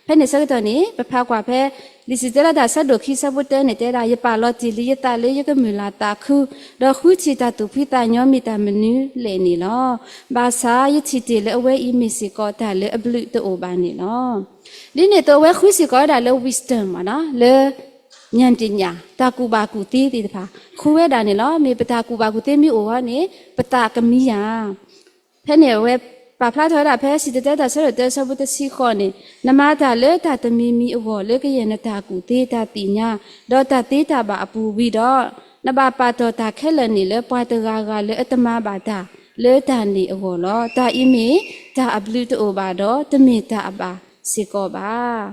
ဖဲန့ၣ်ဆၢကတီၢ်န့ၣ် ပဖးကွၢ်ဖဲ လံာ်စံၣ်တဲၤတဲလီၤတၢ်ဆၢဒိၣ်ခံဆၢဖိတၢန့ၣ် တဲဒၣ် ယပာ်လီၤတ့ၢ်လံယသးလၢယကမုၢ်လၢ်သးခု ဒီးဃုထံၣ်တၢ်သူၣ်ဖှံသးညီမ့ၢ်တၢ်မနုၤလဲၣ်န့ၣ်လီၤ. ဘၣ်ဆၣ်ယထံၣ်တ့ၢ်လၢအဝဲအံၤမ့ၢ်စ့ၢ်ကီးတၢ်လၢအဘျုးတအိၣ်ဘၣ်န့ၣ်လီၤ. ဒ်န့ၣ်အသိးအဝဲဃုစ့ၢ်ကီးဝဲဒၣ်လၢ wisdom လၢ ဉာဏ်ပညာ တၢ်ကူၣ်ဘၣ်ကူၣ်သ့သ့ၣ်တဖၣ် ဃုဝဲဒၣ်န့ၣ်လီၤ. မ့ၢ်ပတၢ်ကူၣ်ဘၣ်ကူၣ်သ့မ့ၢ်အိၣ်အဂီၢ်န့ၣ် ပသးကမံဧါ. ဖဲန့ၣ်အဝဲပာ်ဖျါထီၣ်ဝဲဒၣ်ဖဲ စံၣ်တဲၤတဲတၢ်ဆၢဒိၣ်တၢဆၢဖိတဆံဃိးန့ၣ် နမၤတၢ်လၢတၢ်တမံၤမံၤအဂီၢ် လၢကယဲၢ်နတၢ်ကူၣ်သ့တၢ်သ့ၣ်ညါ ဒီးတၢ်သ့တၢ်ဘၣ်အပူၤဝံၤဒီး နဘၣ်ပာ်တီၢ်တၢ်ခဲလၢာ်န့ၣ်လၢပှၤတဂၤဂၤလၢအတမၤဘၣ်တၢ်လၢတၢ်န့ၣ်အဂီၢ်လီၤ. တၢ်အံၤမ့ၢ်တၢ်အဘျုးတအိၣ်ဘၣ်ဒီး တမ့ၢ်တၢ်အဘၣ်စ့ၢ်ကီးဘၣ်.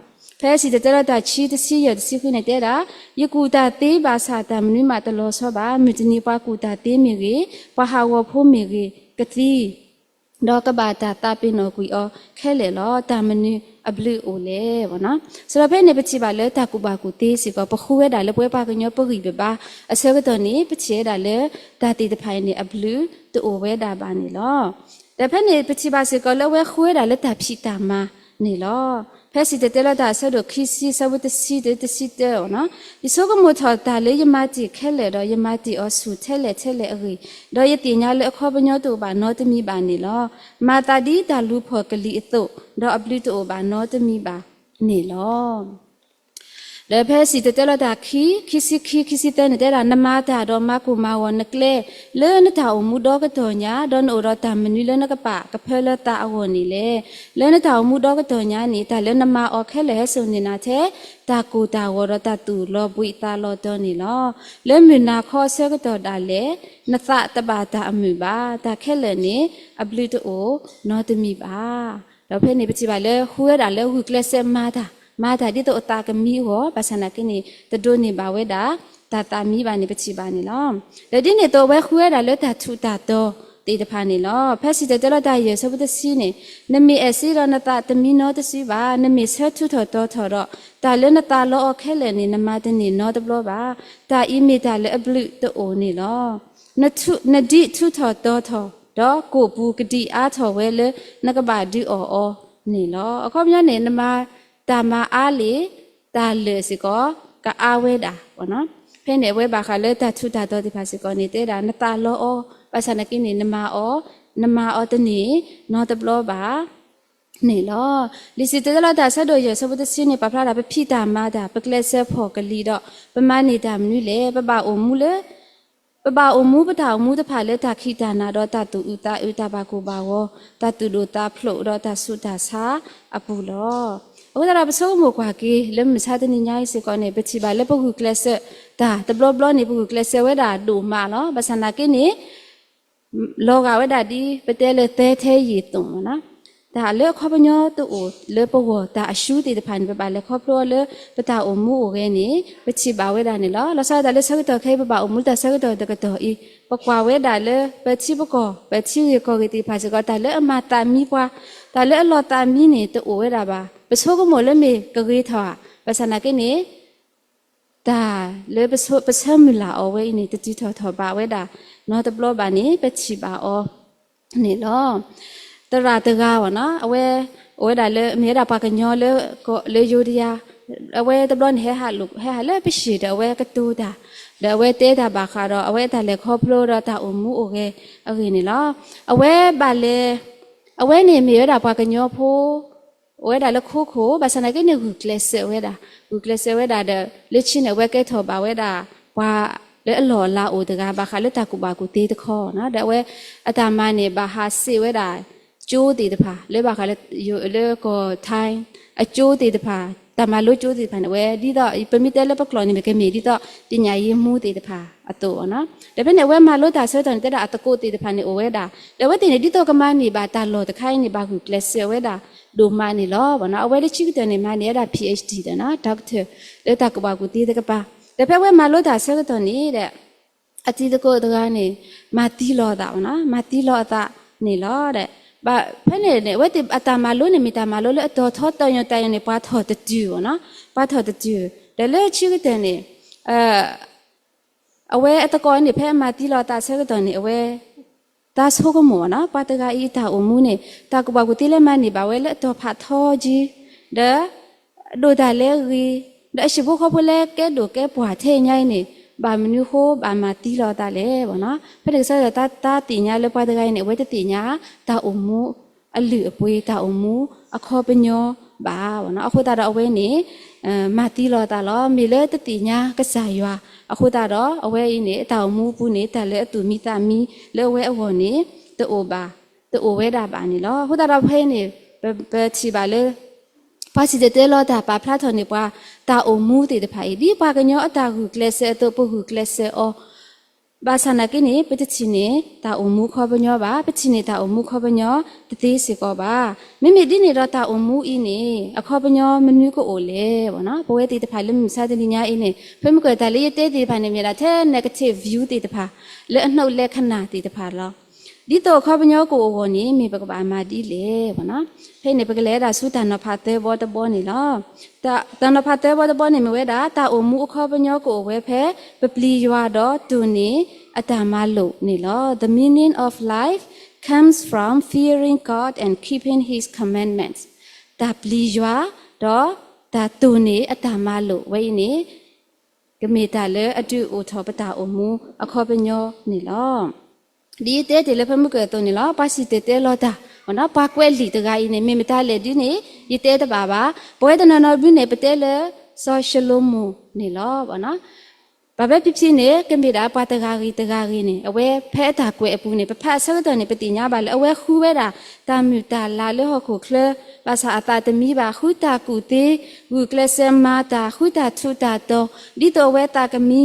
ဖဲစံၣ်တဲၤတဲလီၤတၢ်ခံ တဆံယဲၢ် တဆံဃုန့ၣ် တဲဒၣ်, ယကူၣ်တၢ်သ့ဘၣ်ဆၣ် တၢ်မနုၤမးတလီၤဆီဘၣ်. မုၢ်တနံၤပှၤကူၣ်တၢ်သ့မ့ၢ်ဂ့ၤ, ပှၤဟးဂီၤဖိမ့ၢ်ဂ့ၤ, ကသံ ဒီးကဘၣ်တၢ်သးပ့ၤနီၣ်ကွံာ်အီၤခဲလၢာ်လီၤ. တၢ်မနုၤအဘျုးအိၣ်လဲၣ်. ဘၣ်နီၤ, စံးဒီးဖဲန့ၣ် ပထံၣ်ဘၣ်လၢတၢ်ကူၣ်ဘၣ်ကူၣ်သ့စ့ၢ်ကီး ပဃုဝဲဒၣ်လၢပဝဲပှၤကညီပဂံၢ်ပဘါ အဆၢကတီၢ်န့ၣ် ပထံၣ်ဝဲဒၣ်လၢ တၢ်သ့ၣ်တဖၣ်အံၤန့ၣ် အဘျုးတအိၣ်ဝဲဒၣ်ဘၣ်န့ၣ်လီၤ. ဒီးဖဲန့ၣ် ပထံၣ်ဘၣ်စ့ၢ်ကီးလၢအဝဲဃုဝဲဒၣ်လၢတၢ်ဖံးတၢ်မၤန့ၣ်လီၤ. ဖဲစံၣ်တဲၤတဲလီၤတၢ်အဆၢဒိၣ်ခံဆံ အဆၢဖိတဆံ တဆံတၢအီၤနီၤ, ယဆိကမိၣ်ထီၣ်တၢ်လၢယမၤတ့ၢ်ခဲလၢာ်ဒီး ယမၤတ့ၢ်အီၤဆူၣ်ထဲလဲၣ်ထဲလဲၣ်အဂ့ၢ်, ဒီးယသ့ၣ်ညါလၢအခီပညီတအိၣ်ဘၣ်နီတမံၤဘၣ်န့ၣ်လီၤ. မၤသးဒ်တၢ်လူၤဖီၣ်ကလံၤအသိး, ဒီးအဘျုးတအိၣ်ဘၣ်နီတမံၤဘၣ်န့ၣ်လီၤ. ဒီးဖဲစံၣ်တဲၤတဲလီၤတၢ်ခံ, ခံဆံခံ ခံဆံသၢန့ၣ် တဲဒၣ်, နမၤတၢ်ဒီးမၤကိၢ်မၤဂီၤနကျဲ လၢနတၢ်အိၣ်မူဒီကတီၢ်ညါ, ဒီးနအိၣ်ဒီးတၢ်မနုၤလၢနကပာ်ကဖၢလၢသးအဂီၢ်န့ၣ်လဲၣ်. လၢနတၢ်အိၣ်မူဒီကတီၢ်ညါန့ၣ် တၢ်လၢနမၤအီၤခဲလၢာ်ဟဲစိာ်န့ၢ်နၤထဲ တၢ်ကိၢ်တၢ်ဂီၤဒီးတၢ်သူၣ်လီၤဘှံးသးလီၤတီၤန့ၣ်လီၤ. လၢမုၢ်နၤခီအဆၢကတီၢ်ဒၣ်လဲာ် နသးတဘၣ်တၢ်အမုာ်ဘၣ်. တၢ်ခဲလၢာ်န့ၣ် အဘျုးတအိၣ်နီတမံၤဘၣ်. ဒီးဖဲန့ၣ် ပထံၣ်ဘၣ်လၢဃုဝဲဒၣ်လၢဂုာ်ကျဲးစၢးမၤတၢ်, မၤတၢ်ဒ်သိးအသးကမံအဂီၢ်, ဘၣ်ဆၣ်နာ်က့န့ၣ် တဒိးန့ၢ်ဘၣ်ဝဲဒၣ် တၢ်သးမံဘၣ်န့ၣ် ပထံၣ်ဘၣ်န့ၣ်လီၤ. ဒီးဒ်န့ၣ်အသိး အဝဲဃုဝဲဒၣ်လၢတၢ်ထူးတၢ်တီၤသ့ၣ်တဖၣ်န့ၣ်လီၤ. ဖဲစံၣ်တဲၤတဲလီၤတၢ်ယဲၢ် အဆၢဖိတဆံန့ၣ်, နမ့ၢ်အဲၣ်စ့ဒီးနသးတမံနီတစုဘၣ်, နမ့ၢ်ဆၢထူးထီၣ်တီၤထီၣ်ဒီး တၢ်လၢနသးလီအီၤခဲလၢာ်န့ၣ် နမၤတန့ၢ်နီတဘျီဘၣ်. တၢ်အံၤမ့ၢ်တၢ်လၢအဘျုးတအိၣ်န့ၣ်လီၤ. နဒံးထူးထီၣ်တီၤထီၣ်, ဒီးကိၢ်ပူၤကဒံးအါထီၣ်ဝဲလၢနကဘၣ်ဒုးအီၣ်အီၤန့ၣ်လီၤ. အခီပညီန့ၣ် နမၤတၢ်မၤအါလံာ် တၢ်လၢာ်စ့ၢ်ကီး ကအါဝဲဒၣ်. ဖဲန့ၣ်အဝဲဘၣ်ဃးလၢတၢ်ထူးတၢ်တီၤသ့ၣ်တဖၣ်စ့ၢ်ကီးန့ၣ် တဲဒၣ်နသးလီအီၤ, ဘၣ်ဆၣ်နာ်က့န့ၣ် နမၤအီၤ, နမၤအီၤတန့ၢ်နီတဘျီဘၣ် န့ၣ်လီၤ. လံာ်စံၣ်တဲၤတဲလီၤတၢ်အဆၢဒိၣ်ယဲၢ် အဆၢဖိတဆံန့ၣ် ပာ်ဖျါဒၣ် ပဖံးတၢ်မၤတၢ်, ပကျဲးစၢးဖီၣ်ကလံၤဒီး ပမၤန့ၢ်တၢ်မနုၤလဲၣ်. ပဘၣ်အိၣ်မူလၢ ပဘၣ်အိၣ်မူပတၢ်အိၣ်မူတဖၣ်လၢတၢ်ခံးတၢ်နၤဒီးတၢ်သူၣ်အုးသးအုး တၢ်ဘၣ်ကိၢ်ဘၣ်ဂီၤ, တၢ်သူၣ်ဒိၣ်သးဖျိးဒီးတၢ်ဆူးတၢ်ဆါအပူၤလီၤ. အဃိသတးဒီး ပဆိကမိၣ်ကွၢ်က့ၤလၢမုၢ်မဆါတနံၤညါအံၤစ့ၢ်ကီးန့ၣ် ပထံၣ်ဘၣ်လၢပဂုာ်ကျဲးစၢးတၢ်တဘျီဘျီန့ၣ် ပဂုာ်ကျဲးစၢးဝဲဒၣ်ဒိၣ်မးလီၤ. ဘၣ်ဆၣ်နာ်က့န့ၣ် လီၤဂာ်ဝဲဒၣ်ဒ်ပတဲလၢသၢထဲယံာ်သိးမ့ၢ်နီၤ, တၢ်လၢအခီပညီတအိၣ်လၢပဂီၢ် တၢ်အရှုံးသ့ၣ်တဖၣ်န့ၣ် ပဘၣ်လဲၤခီဖျိအီၤလၢပတၢ်အိၣ်မူအိၣ်ဂဲၤန့ၣ် ပထံၣ်ဘၣ်ဝဲဒၣ်န့ၣ်လီၤ. လီၤဆီဒၣ်တၢ်လၢဆၢကတီၢ်ခဲအံၤ ပဘၣ်အိၣ်မူတၢ်ဆၢကတီၢ်တကတီၢ်အံၤ ပကွၢ်ဝဲဒၣ်လၢပထံပကီၢ် ပထံဂ့ၢ်ကီၢ်ဂ့ၢ်သ့ၣ်တဖၣ်စ့ၢ်ကီး တၢ်လၢအမၤသးမံပှၤ, တၢ်လၢအလီၤသးမံန့ၣ် တအိၣ်ဝဲဒၣ်ဘၣ်. ပဆိကမိၣ်လၢမ့ၢ်ကဂ့ၤထီၣ်ဧါ, ဘၣ်ဆၣ်နာ်က့န့ၣ် တၢ်လၢပဆၢ ပဆၢမုၢ်လၢ်အီၤဝဲအံၤန့ၣ် တတုၤထီၣ်ထီၣ်ဘးဝဲဒၣ်နီတဘျီဘၣ်န့ၣ် ပထံၣ်ဘၣ်အီၤန့ၣ်လီၤ. သရၣ်တဂၤဘၣ်နီၤ, အဝဲ အိၣ်ဝဲဒၣ်လၢ မ့ၢ်ဝဲဒၣ်ပှၤကညီလၢ လၢယိၤဒယါ, အဝဲတဘျီန့ၣ် ဟဲဟးလၢပဟံၣ်ဒီး အဝဲကတိၤတၢ်, ဒီးအဝဲတဲတၢ်ဘၣ်ဃးဒီး အဝဲအတၢ်လဲၤခီဖျိဒီးတၢ်အိၣ်မူအိၣ်ဂဲၤအဂ့ၢ်န့ၣ်လီၤ. အဝဲဘၣ်လဲၤ အဝဲန့ၣ်မ့ၢ်ဝဲဒၣ်ပှၤကညီဖိ အိၣ်ဝဲဒၣ်လၢခိခိၣ်, ဘၣ်ဆၣ်နာ်က့န့ၣ် ဂုာ်ကျဲးစၢးဝဲဒၣ်, ဂုာ်ကျဲးစၢးဝဲဒၣ်ဒီး လၢခံန့ၣ် အဝဲကဲထီၣ်ဘၣ်ဝဲဒၣ် ပှၤလၢအလီၢ်အလၤအိၣ်တဂၤ ဘၣ်ဃးလၢတၢ်ကူၣ်ဘၣ်ကူၣ်သ့တခီနီၤ. ဒီးအဝဲအတၢ်မၤန့ၣ် ဘၣ်ဟးစ့းဝဲဒၣ် ကၠိသ့ၣ်တဖၣ် လၢဘၣ်ဃးလၢ လၢကီၢ်ထါ အကၠိသ့ၣ်တဖၣ်, တၢ်မၤလိကၠိသ့ၣ်တဖၣ်န့ၣ် အဝဲဒ်သိး ပမ့ၢ်တဲလၢပကျိာ်န့ၣ် မ့ၢ်ကမ့ၢ်ဒ်သိး ပညာရေးမှူးသ့ၣ်တဖၣ်အသိးနီၤ. ဒီးဖဲန့ၣ် အဝဲမၤလိတၢ်ဆၢကတီၢ်န့ၣ် တဲဒၣ်အသကိးသ့ၣ်တဖၣ်န့ၣ် အိၣ်ဝဲဒၣ်, ဒီးအဝဲသ့ၣ်န့ၣ် ဒ်သိးကမၤန့ၢ်ဘၣ်တၢ်လီၢ်တခါအံၤန့ၣ် ဘၣ်ဂုာ်ကျဲးစၢးဝဲဒၣ်ဒိၣ်မးန့ၣ်လီၤ. အဝဲလၢခံကတၢၢ်န့ၣ် မၤန့ၢ်ဝဲဒၣ် PhD ဒီး Doctor လၢတၢ်ကူၣ်ဘၣ်ကူၣ်သ့တကပၤ, ဒီးဖဲအဝဲမၤလိတၢ်ဆၢကတီၢ်န့ၣ်ဒီး အတံၤသကိးတဂၤန့ၣ် မၤသံလီၤအသးနီၤ, မၤသံလီၤအသးန့ၣ်လီၤ. ဒီး ဖဲန့ၣ်န့ၣ် အဝဲသ့ၣ်အတၢ်မၤလိန့ၣ် မ့ၢ်တၢ်မၤလိလၢအတီၤထီတၢ်ညီတၢ်ညီန့ၣ် ပှၤထီၣ်တတုၤဘၣ်နီၤ, ပှၤထီၣ်တတုၤ, ဒီးလၢခံကတၢၢ်န့ၣ် အဝဲအသကိးန့ၣ် ဖဲအမၤသံလီၤအသးဆၢကတီၢ်န့ၣ် အဝဲ သးဆိကမိၣ်နီၤ, ပှၤတဂၤအံၤအတၢ်အိၣ်မူန့ၣ် တၢ်ကူၣ်ဘၣ်ကူၣ်သ့လၢမၤန့ၢ်ဘၣ်ဝဲလၢအတီၤဖးထီက့ၤ, ဒီး ဒိၣ်တၢ်လဲဂ့ၤ, ဒီးအဟံၣ်ဖိဃီဖိလၢကဲဒိၣ်ကဲပှၢ်ထဲအံၤညါအံၤန့ၣ် ဘၣ်မနုၤဃိဘၣ်မၤသံလီၤအသးလဲၣ်နီၤ. ဖဲန့ၣ်ကစၢ်ယွၤတၢ်သ့ၣ်ညါလၢပှၤတဂၤအံၤန့ၣ် အဝဲတသ့ၣ်ညါ တၢ်အိၣ်မူအလုၢ်အပှ့ၤ တၢ်အိၣ်မူအခီပညီဘၣ်နီၤ. အဃိသတးဒီးအဝဲန့ၣ် မၤသံလီၤအသးလီၤ. မ့ၢ်လၢတသ့ၣ်ညါကစၢ်ယွၤ အဃိသတးဒီးအဝဲအံၤန့ၣ် တၢ်အိၣ်မူအပူၤန့ၣ် တၢ်လၢအသူၣ်မံသးမံလၢအဝဲအဂီၢ်န့ၣ် တအိၣ်ဘၣ်, တအိၣ်ဝဲဒၣ်ဘၣ်န့ၣ်လီၤ. အဃိသတးဒီးဖဲအံၤန့ၣ် ပထံၣ်ဘၣ်လၢ ပှၤစံၣ်တဲၤတဲလီၤတၢ်ပာ်ဖျါထီၣ်န့ၢ်ပှၤ တၢ်အိၣ်မူသ့ၣ်တဖၣ်အံၤ ဒ်ပှၤကညီအတၢ်ဂုာ်ကျဲးစၢးအသိး ပဂုာ်ကျဲးစၢးအီၤ ဘၣ်ဆၣ်နာ်က့န့ၣ် ပတထံၣ်န့ၢ်တၢ်အိၣ်မူအခီပညီဘၣ်, ပထံၣ်န့ၢ်တၢ်အိၣ်မူအခီပညီတသ့စ့ၢ်ကီးဘၣ်. မ့မ့ၢ်ဒ်န့ၣ်ဒီးတၢ်အိၣ်မူအံၤန့ၣ် အခီပညီမနုၤကအိၣ်လဲၣ်ဘၣ်နီၤ. ပဝဲသ့ၣ်တဖၣ်လၢမုၢ်မဆါတနံၤညါအံၤန့ၣ် ဖဲမုၢ်ကၢၢ်တၢ်လၢယတဲသ့ၣ်တဖၣ်န့ၣ် မ့ၢ်ဒၣ်ထဲ negative view သ့ၣ်တဖၣ် လၢအနုတ်လဲခဏာ်သ့ၣ်တဖၣ်လီၤ. ဒ်သိးအခီပညီကအိၣ်အဂီၢ်န့ၣ် မ့ၢ်ပကဘၣ်မၤဒ်လဲၣ်ဘၣ်နီၤ. ဖဲအံၤန့ၣ် ပကလဲၤဝဲဒၣ်ဆူတၢ်နီၤဖးသၢဘီတဘီန့ၣ်လီၤ. တၢ်နီၤဖးသၢဘီတဘီန့ၣ်မ့ၢ်ဝဲဒၣ် တၢ်အိၣ်မူအခီပညီကအိၣ်ဝဲဖဲ ပပျံၤယွၤဒီးတိၢ်န့ၢ်အတၢ်မၤလိာ်န့ၣ်လီၤ. The meaning of life comes from fearing God and keeping His commandments. တၢ်ပျံၤယွၤ ဒီးတၢ်တိၢ်န့ၢ်အတၢ်မၤလိာ်ဝဲအံၤန့ၣ် ကမ့ၢ်တၢ်လၢအဒုးအိၣ်ထီၣ်ပတၢ်အိၣ်မူအခီပညီန့ၣ်လီၤ. ဒ်ယတဲတ့ၢ်လၢဖဲမုၢ်ကၢၢ်အသိးန့ၣ်လီၤ. ပှၤစံၣ်တဲၤတဲလီၤတၢ်, ပှၤကွဲးလံာ်တဂၤအံၤန့ၣ် မ့ၢ်မတၤလဲၣ်ဒ်န့ၣ် ယတဲတဘၣ်ဘၣ်. ပဝဲတနီၤနီၤဘုန့ၣ် ပတဲလၢ စီၤၡလိၤမိၣ်န့ၣ်လီၤ. ဘၣ်ဖဲဖံဖံန့ၣ် ကမ့ၢ်ဒၣ်ပှၤတဂၤဂ့ၤတဂၤဂ့ၤန့ၣ် အဝဲဖဲအတၢ်ကွဲးအပူၤန့ၣ် ပဖးအဆၢကတီၢ်န့ၣ် ပသ့ၣ်ညါဘၣ်လၢအဝဲဃုဝဲဒၣ် တၢ်မုာ်တၢ်လၤလၢဟီၣ်ခိၣ်ချၢ ဘၣ်ဆၣ်အသးတမံဘၣ်, ဃုတၢ်ကူၣ်သ့, ဂုာ်ကျဲးစၢးမၤတၢ်, ဃုတၢ်ထူးတၢ်တီၤ, ဒ်သိးအဝဲသးကမံ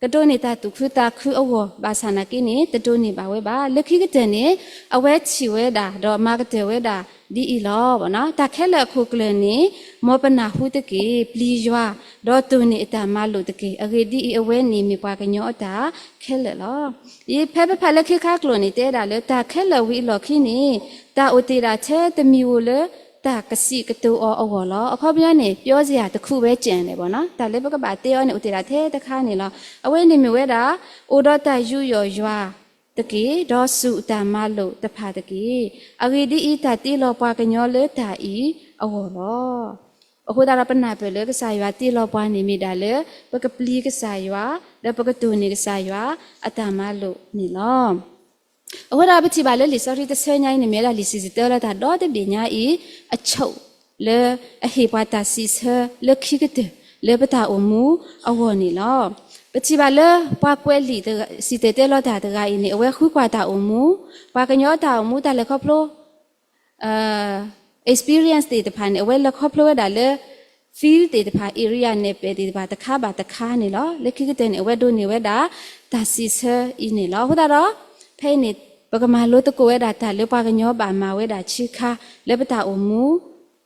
ကဒိးန့ၢ်တၢ်သူၣ်ခုသးခုအဂီၢ် ဘၣ်ဆၣ်နာ်က့န့ၣ် တဒိးန့ၢ်ဘၣ်ဝဲဘၣ်. လၢခံကတၢၢ်န့ၣ် အဝဲထံၣ်ဝဲဒၣ်ဒီးမၤကတၢၢ်ဝဲဒၣ်ဒ်အံၤလီၤ. တၢ်ခဲလၢာ်အခိၣ်ကျၢၢ်န့ၣ် မ်ပနၢ်ဟူတက့ၢ်, ပျံၤယွၤ, ဒီးတိၢ်န့ၢ်အတၢ်မၤလိာ်တက့ၢ်. အဂ့ၢ်ဒ်အံၤ, အဝဲန့ၣ်မ့ၢ်ပှၤကညီအတၢ်ခဲလၢာ်လီၤ. ယဖဲပဖးလၢခံခါကျိာ်န့ၣ် တဲဒၣ်လၢတၢ်ခဲလၢာ်ဝံၤအလီၢ်ခံန့ၣ် တၢ်အိၣ်တ့ၢ်ဒၣ်ထဲတမံၤဧိၤလၢတၢ်ကစံးကတိၤအီၤအဂီၢ်လီၤ. အခီပညီန့ၣ် ပြောစရာတစ်ခုပဲကျန်တယ်ပေါ့နော်. တၢ်လၢပကဘၣ်တဲအီၤန့ၣ် အိၣ်တ့ၢ်ဒၣ်ထဲတခါန့ၣ်လီၤ. အဝဲန့ၣ်မ့ၢ်ဝဲဒၣ် အိၣ်ဒီးတၢ်ယူးယီၣ်ယွၤတက့ၢ်, ဒီးစူၢ်တၢ်မၤလိာ်တဖၣ်တက့ၢ်. အဂ့ၢ်ဒ်အံၤ, တၢ်တ့လီၤပှၤကညီလၢတၢ်အံၤအဂီၢ်လီၤ. အဃိသတးဒီးပနၢ်ပၢၢ်လၢကစၢ်ယွၤတ့လီၤပှၤန့ၣ်မ့ၢ်ဒၣ်လၢ ပကပျံၤကစၢ်ယွၤ, ဒီးပကတိၢ်န့ၢ်ကစၢ်ယွၤအတၢ်မၤလိာ်န့ၣ်လီၤ. အဃိသတးဒီးပထံၣ်ဘၣ်လၢလံာ်စီဆှံတဆၢညါအံၤန့ၣ် မ့ၢ်ဝဲဒၣ်လံာ်စံၣ်တဲၤတဲလီၤတၢ်ဒီတဘ့ၣ်ညါအံၤ အဆိး လၢအဟ့ၣ်ပှၤတၢ်စံးဆၢလၢခံကတၢၢ် လၢပတၢ်အိၣ်မူအဂီၢ်န့ၣ်လီၤ. ပထံၣ်ဘၣ်လၢပှၤကွဲးလံာ်တဂၤ စံၣ်တဲၤတဲလီၤတၢ်တဂၤအံၤန့ၣ် အဝဲဃုကွၢ်တၢ်အိၣ်မူ, ပှၤကညီတၢ်အိၣ်မူတၢ်လဲၤခီဖျိ experience သ့ၣ်တဖၣ်န့ၣ် အဝဲလဲၤခီဖျိဝဲဒၣ်လၢ field သ့ၣ်တဖၣ် area နဲၣ်ပဲာ်သ့ၣ်တဖၣ်တခါဘၣ်တခါန့ၣ်လီၤ. လၢခံကတၢၢ်န့ၣ် အဝဲဒိးန့ၢ်ဝဲဒၣ်တၢ်စံးဆၢအံၤန့ၣ်လီၤ. အဃိသတးဒီး ဖဲအံၤန့ၣ် ပကမၤလိသကိးဝဲဒၣ်တၢ်လၢပှၤကညီဘၣ်မၤဝဲဒၣ်ဆံးခါ လၢပတၢ်အိၣ်မူ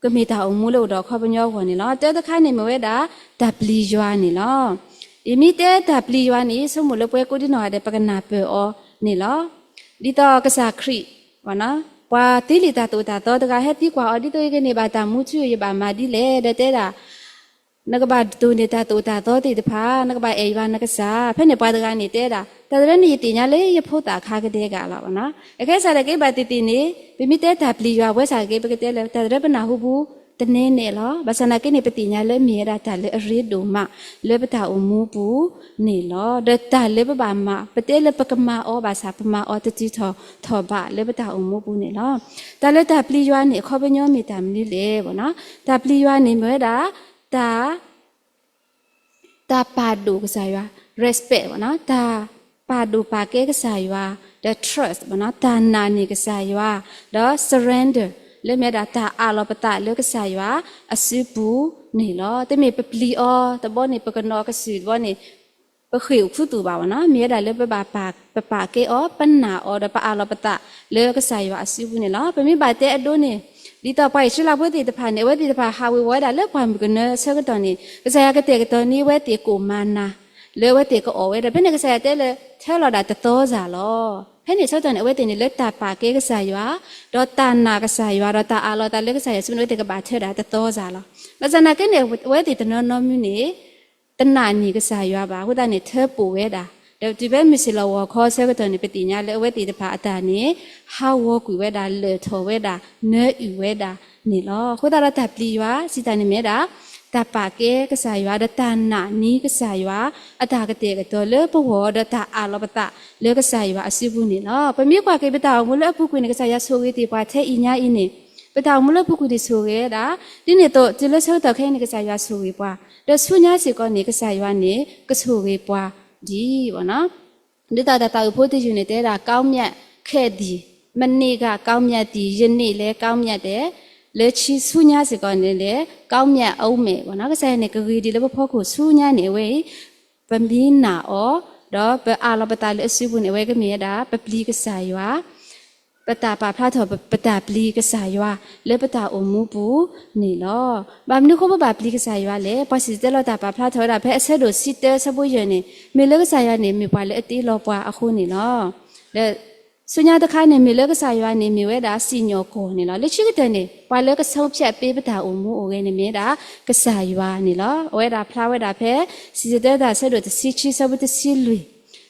ကမ့ၢ်တၢ်အိၣ်မူလၢအိၣ်ဒီးအခီပညီအဂီၢ်န့ၣ်လီၤ. တၢတခါန့ၣ်မ့ၢ်ဝဲဒၣ် တၢ်ပျံၤယွၤန့ၣ်လီၤ. ယမ့ၢ်တဲတၢ်ပျံၤယွၤန့ၣ် ဆိကမိၣ်လၢပှၤကိးဒံနီၢ်ဂၤဒဲး ပကနၢ်ပၢၢ်အီၤန့ၣ်လီၤ. ဒ်သိးကစၢ်ခရံာ် ပှၤသ့လံာ်တၢ်သိၣ်တၢ်သီတဂၤ ဟဲသံကွၢ်အီၤ ဒ်သိးယကန့ၢ်ဘၣ်တၢ်မူထူယိာ် ယဘၣ်မၤဒ်လဲၣ် ဒီးတဲဒၣ် နကဘၣ်တိၢ်န့ၢ်တၢ်သိၣ်တၢ်သီသ့ၣ်တဖၣ်, နကဘၣ်အဲၣ်ယွၤနကစၢ်. ဖဲန့ၣ်ပှၤတဂၤန့ၣ်တဲဒၣ် တၢ်တရၢန့ၣ်ယသ့ၣ်ညါလၢယဖိသၣ်ခါကဒဲကလီၤ. အခဲစၢ်တက့ၢ် ဘၣ်သ့ၣ်သ့ၣ်န့ၣ် ပမ့ၢ်တဲတၢ်ပျံၤယွၤဝဲစၢ်တက့ၢ် ပကတဲလၢ တၢ်တရၢပနၢ်ဟူပူၤတနဲနဲလီၤ. ဘၣ်ဆၣ်နာ်က့န့ၣ် ပသ့ၣ်ညါလၢမ့ၢ်ဝဲဒၣ်တၢ်လၢအရ့ဒိၣ်မးလၢပတၢ်အိၣ်မူပူၤန့ၣ်လီၤ. ဒီးတၢ်လၢပဘၣ်မၤ ပတဲလၢပကမၤအီၤဘၣ်ဆၣ် ပမၤအီၤတတုၤထီၣ်ထီၣ်ဘးလၢပတၢ်အိၣ်မူပူၤန့ၣ်လီၤ. တၢ်လၢတၢ်ပျံၤယွၤန့ၣ် အခီပညီမ့ၢ်တၢ်မနုၤလဲၣ်. တၢ်ပျံၤယွၤန့ၣ်မ့ၢ်ဝဲဒၣ် တၢ် တၢ်ပာ်ဒိၣ်ကစၢ်ယွၤ respect တၢ်ပာ်ဒိၣ်ပာ်ကဲကစၢ်ယွၤ ဒီး trust တၢ်နာ်န့ၢ်ကစၢ်ယွၤ ဒီး surrender လၢမ့ၢ်ဝဲဒၣ်တၢ်အးလီၤပသးလၢကစၢ်ယွၤအစုပူၤန့ၣ်လီၤ. တမ့ၢ်ပပျံၤအီၤတဘျီန့ၣ် ပကနိးကစုာ်တဘျီန့ၣ် ပဃ့ၢ်အိၣ်ခူသူၣ်ဘၣ်ဘၣ်နီၤ. မ့ၢ်ဝဲဒၣ်လၢပဘၣ်ပာ်ကဲအီၤ ပနာ်အီၤဒီးပအးလီၤပသးလၢကစၢ်ယွၤအစုပူၤန့ၣ်လီၤ. ပမ့ၢ်ဘၣ်တဲအဒိန့ၣ် ဒ်သိးပှၤအံၣ်စရ့လးဖိသ့ၣ်တဖၣ်န့ၣ် အဝဲသ့ၣ်တဖၣ်ဟးဝ့ၤဝီၤဝဲဒၣ်လၢပှၢ်မုၢ်ကနၢအဆၢကတီၢ်န့ၣ် ကစၢ်ယွၤကတဲာ်ကတီၤန့ၢ်အဝဲသ့ၣ်ကိၣ်မၤနၤ လၢအဝဲသ့ၣ်ကအီၣ်ဝဲဒၣ် ဖဲန့ၣ်ကစၢ်ယွၤတဲလၢ ထၢလီၤဒၣ်တသီစၢ်လီၤ. ဖဲန့ၣ်ဆၢကတီၢ်န့ၣ် အဝဲသ့ၣ်န့ၣ်လၢတၢ်ပာ်ကဲကစၢ်ယွၤ ဒီးတၢ်နာ်ကစၢ်ယွၤ ဒီးတၢ်အးလီၤသးလၢကစၢ်ယွၤစုပူၤန့ၣ် အဝဲသ့ၣ်ကဘၣ်ထၢဒၣ်တသီစၢ်လီၤ. ဘၣ်ဆၣ်နာ်က့န့ၣ် အဝဲသ့ၣ်တနီၤနီၤမုၢ်န့ၣ် တနာ်န့ၢ်ကစၢ်ယွၤဘၣ်. အဃိသတးန့ၣ် ထၢပိာ်ဝဲဒၣ် ဒီးတုၤဖဲမုၢ်ဆ့ၣ်လီၤဝီၤခီဆၢကတီၢ်န့ၣ် ပသ့ၣ်ညါလၢအဝဲသ့ၣ်တဖၣ်အတၢ်န့ၣ် ဟးဂီၤကွံာ်ဝဲဒၣ် လၢာ်ထီၣ်ဝဲဒၣ် နၢအုၣ်ဝဲဒၣ်န့ၣ်လီၤ. အဃိသတးဒီးတၢ်ပျံၤယွၤ စံးတၢ်န့ၣ်မ့ၢ်ဝဲဒၣ် တၢ်ပာ်ကဲကစၢ်ယွၤ ဒီးတၢ်နာ်န့ၢ်ကစၢ်ယွၤ အတၢ်ကတဲာ်ကတီၤလၢပဂီၢ် ဒီးတၢ်အးလီၤပသးလၢကစၢ်ယွၤအစုပူၤန့ၣ်လီၤ. ပမ့ၢ်ကွၢ်က့ၤပတၢ်အိၣ်မူလၢအပူၤကွံာ်န့ၣ် ကစၢ်ယွၤဆိၣ်ဂ့ၤသ့ၣ်ပှၤထဲအံၤညါအံၤန့ၣ် ပတၢ်အိၣ်မူလၢအပူၤကွံာ်န့ၣ်ဆိၣ်ဂ့ၤဝဲဒၣ် ဒ်န့ၣ်အသိး တုၤလၢဆၢကတီၢ်ခဲအံၤန့ၣ် ကစၢ်ယွၤဆိၣ်ဂ့ၤပှၤ ဒီးဆူညါစ့ၢ်ကီးန့ၣ် ကစၢ်ယွၤန့ၣ် ကဆိၣ်ဂ့ၤပှၤဒ် ဒ်သိးတၢ်သးဝံၣ်ဖိတယုၢ်န့ၣ် တဲဝဲဒၣ် ကောင်းမြတ်ခဲ့သည်, မနေ့က ကောင်းမြတ်သည်, ယနေ့လည်း ကောင်းမြတ်တယ်, လၢဆူညါစ့ၢ်ကီးန့ၣ်လည်း ကောင်းမြတ်ဦးမယ် ပေါ့နော်. ကစၢ်ယွၤန့ၣ် ကဂ့ၤဒံးလၢပဖီခိၣ်ဆူညါန့ၣ် အဝဲအံၤ ပမ့ၢ်နာ်အီၤ ဒီးပအးလီၤပသးလၢအစုပူၤန့ၣ် အဝဲကမ့ၢ်ဝဲဒၣ် ပပျံၤကစၢ်ယွၤ, ပတၢ်ပာ်ဖျါထီၣ်ပတၢ်ပျံၤကစၢ်ယွၤလၢပတၢ်အိၣ်မူပူၤန့ၣ်လီၤ. ဘၣ်မနုၤအဃိပဘၣ်ပျံၤကစၢ်ယွၤလဲၣ်. ပှၤစံၣ်တဲၤတဲလီၤတၢ်ပာ်ဖျါထီၣ်ဝဲဒၣ်ဖဲအဆၢဒိၣ်တဆံတၢ အဆၢဖိယဲၢ်န့ၣ် မ့ၢ်လၢကစၢ်ယွၤန့ၣ် မ့ၢ်ပှၤလၢအတ့လီၤပှၤအဃိန့ၣ်လီၤ. ဒီးဆူညါတခါန့ၣ် မ့ၢ်လၢကစၢ်ယွၤန့ၣ် မ့ၢ်ဝဲဒၣ်စံၣ်ညီၣ်ကွီၢ်န့ၣ်လီၤ. လၢခံကတၢၢ်န့ၣ် ပှၤလၢကဆုံးဖြတ်ပေးပတၢ်အိၣ်မူအိၣ်ဂဲၤန့ၣ် မ့ၢ်ဝဲဒၣ်ကစၢ်ယွၤန့ၣ်လီၤ. အဝဲဒၣ်ဖျါဝဲဒၣ်ဖဲ စံၣ်တဲၤတဲလီၤတၢ် အဆၢဒိၣ်တဆံခံ အဆၢဖိတဆံလွံၢ်,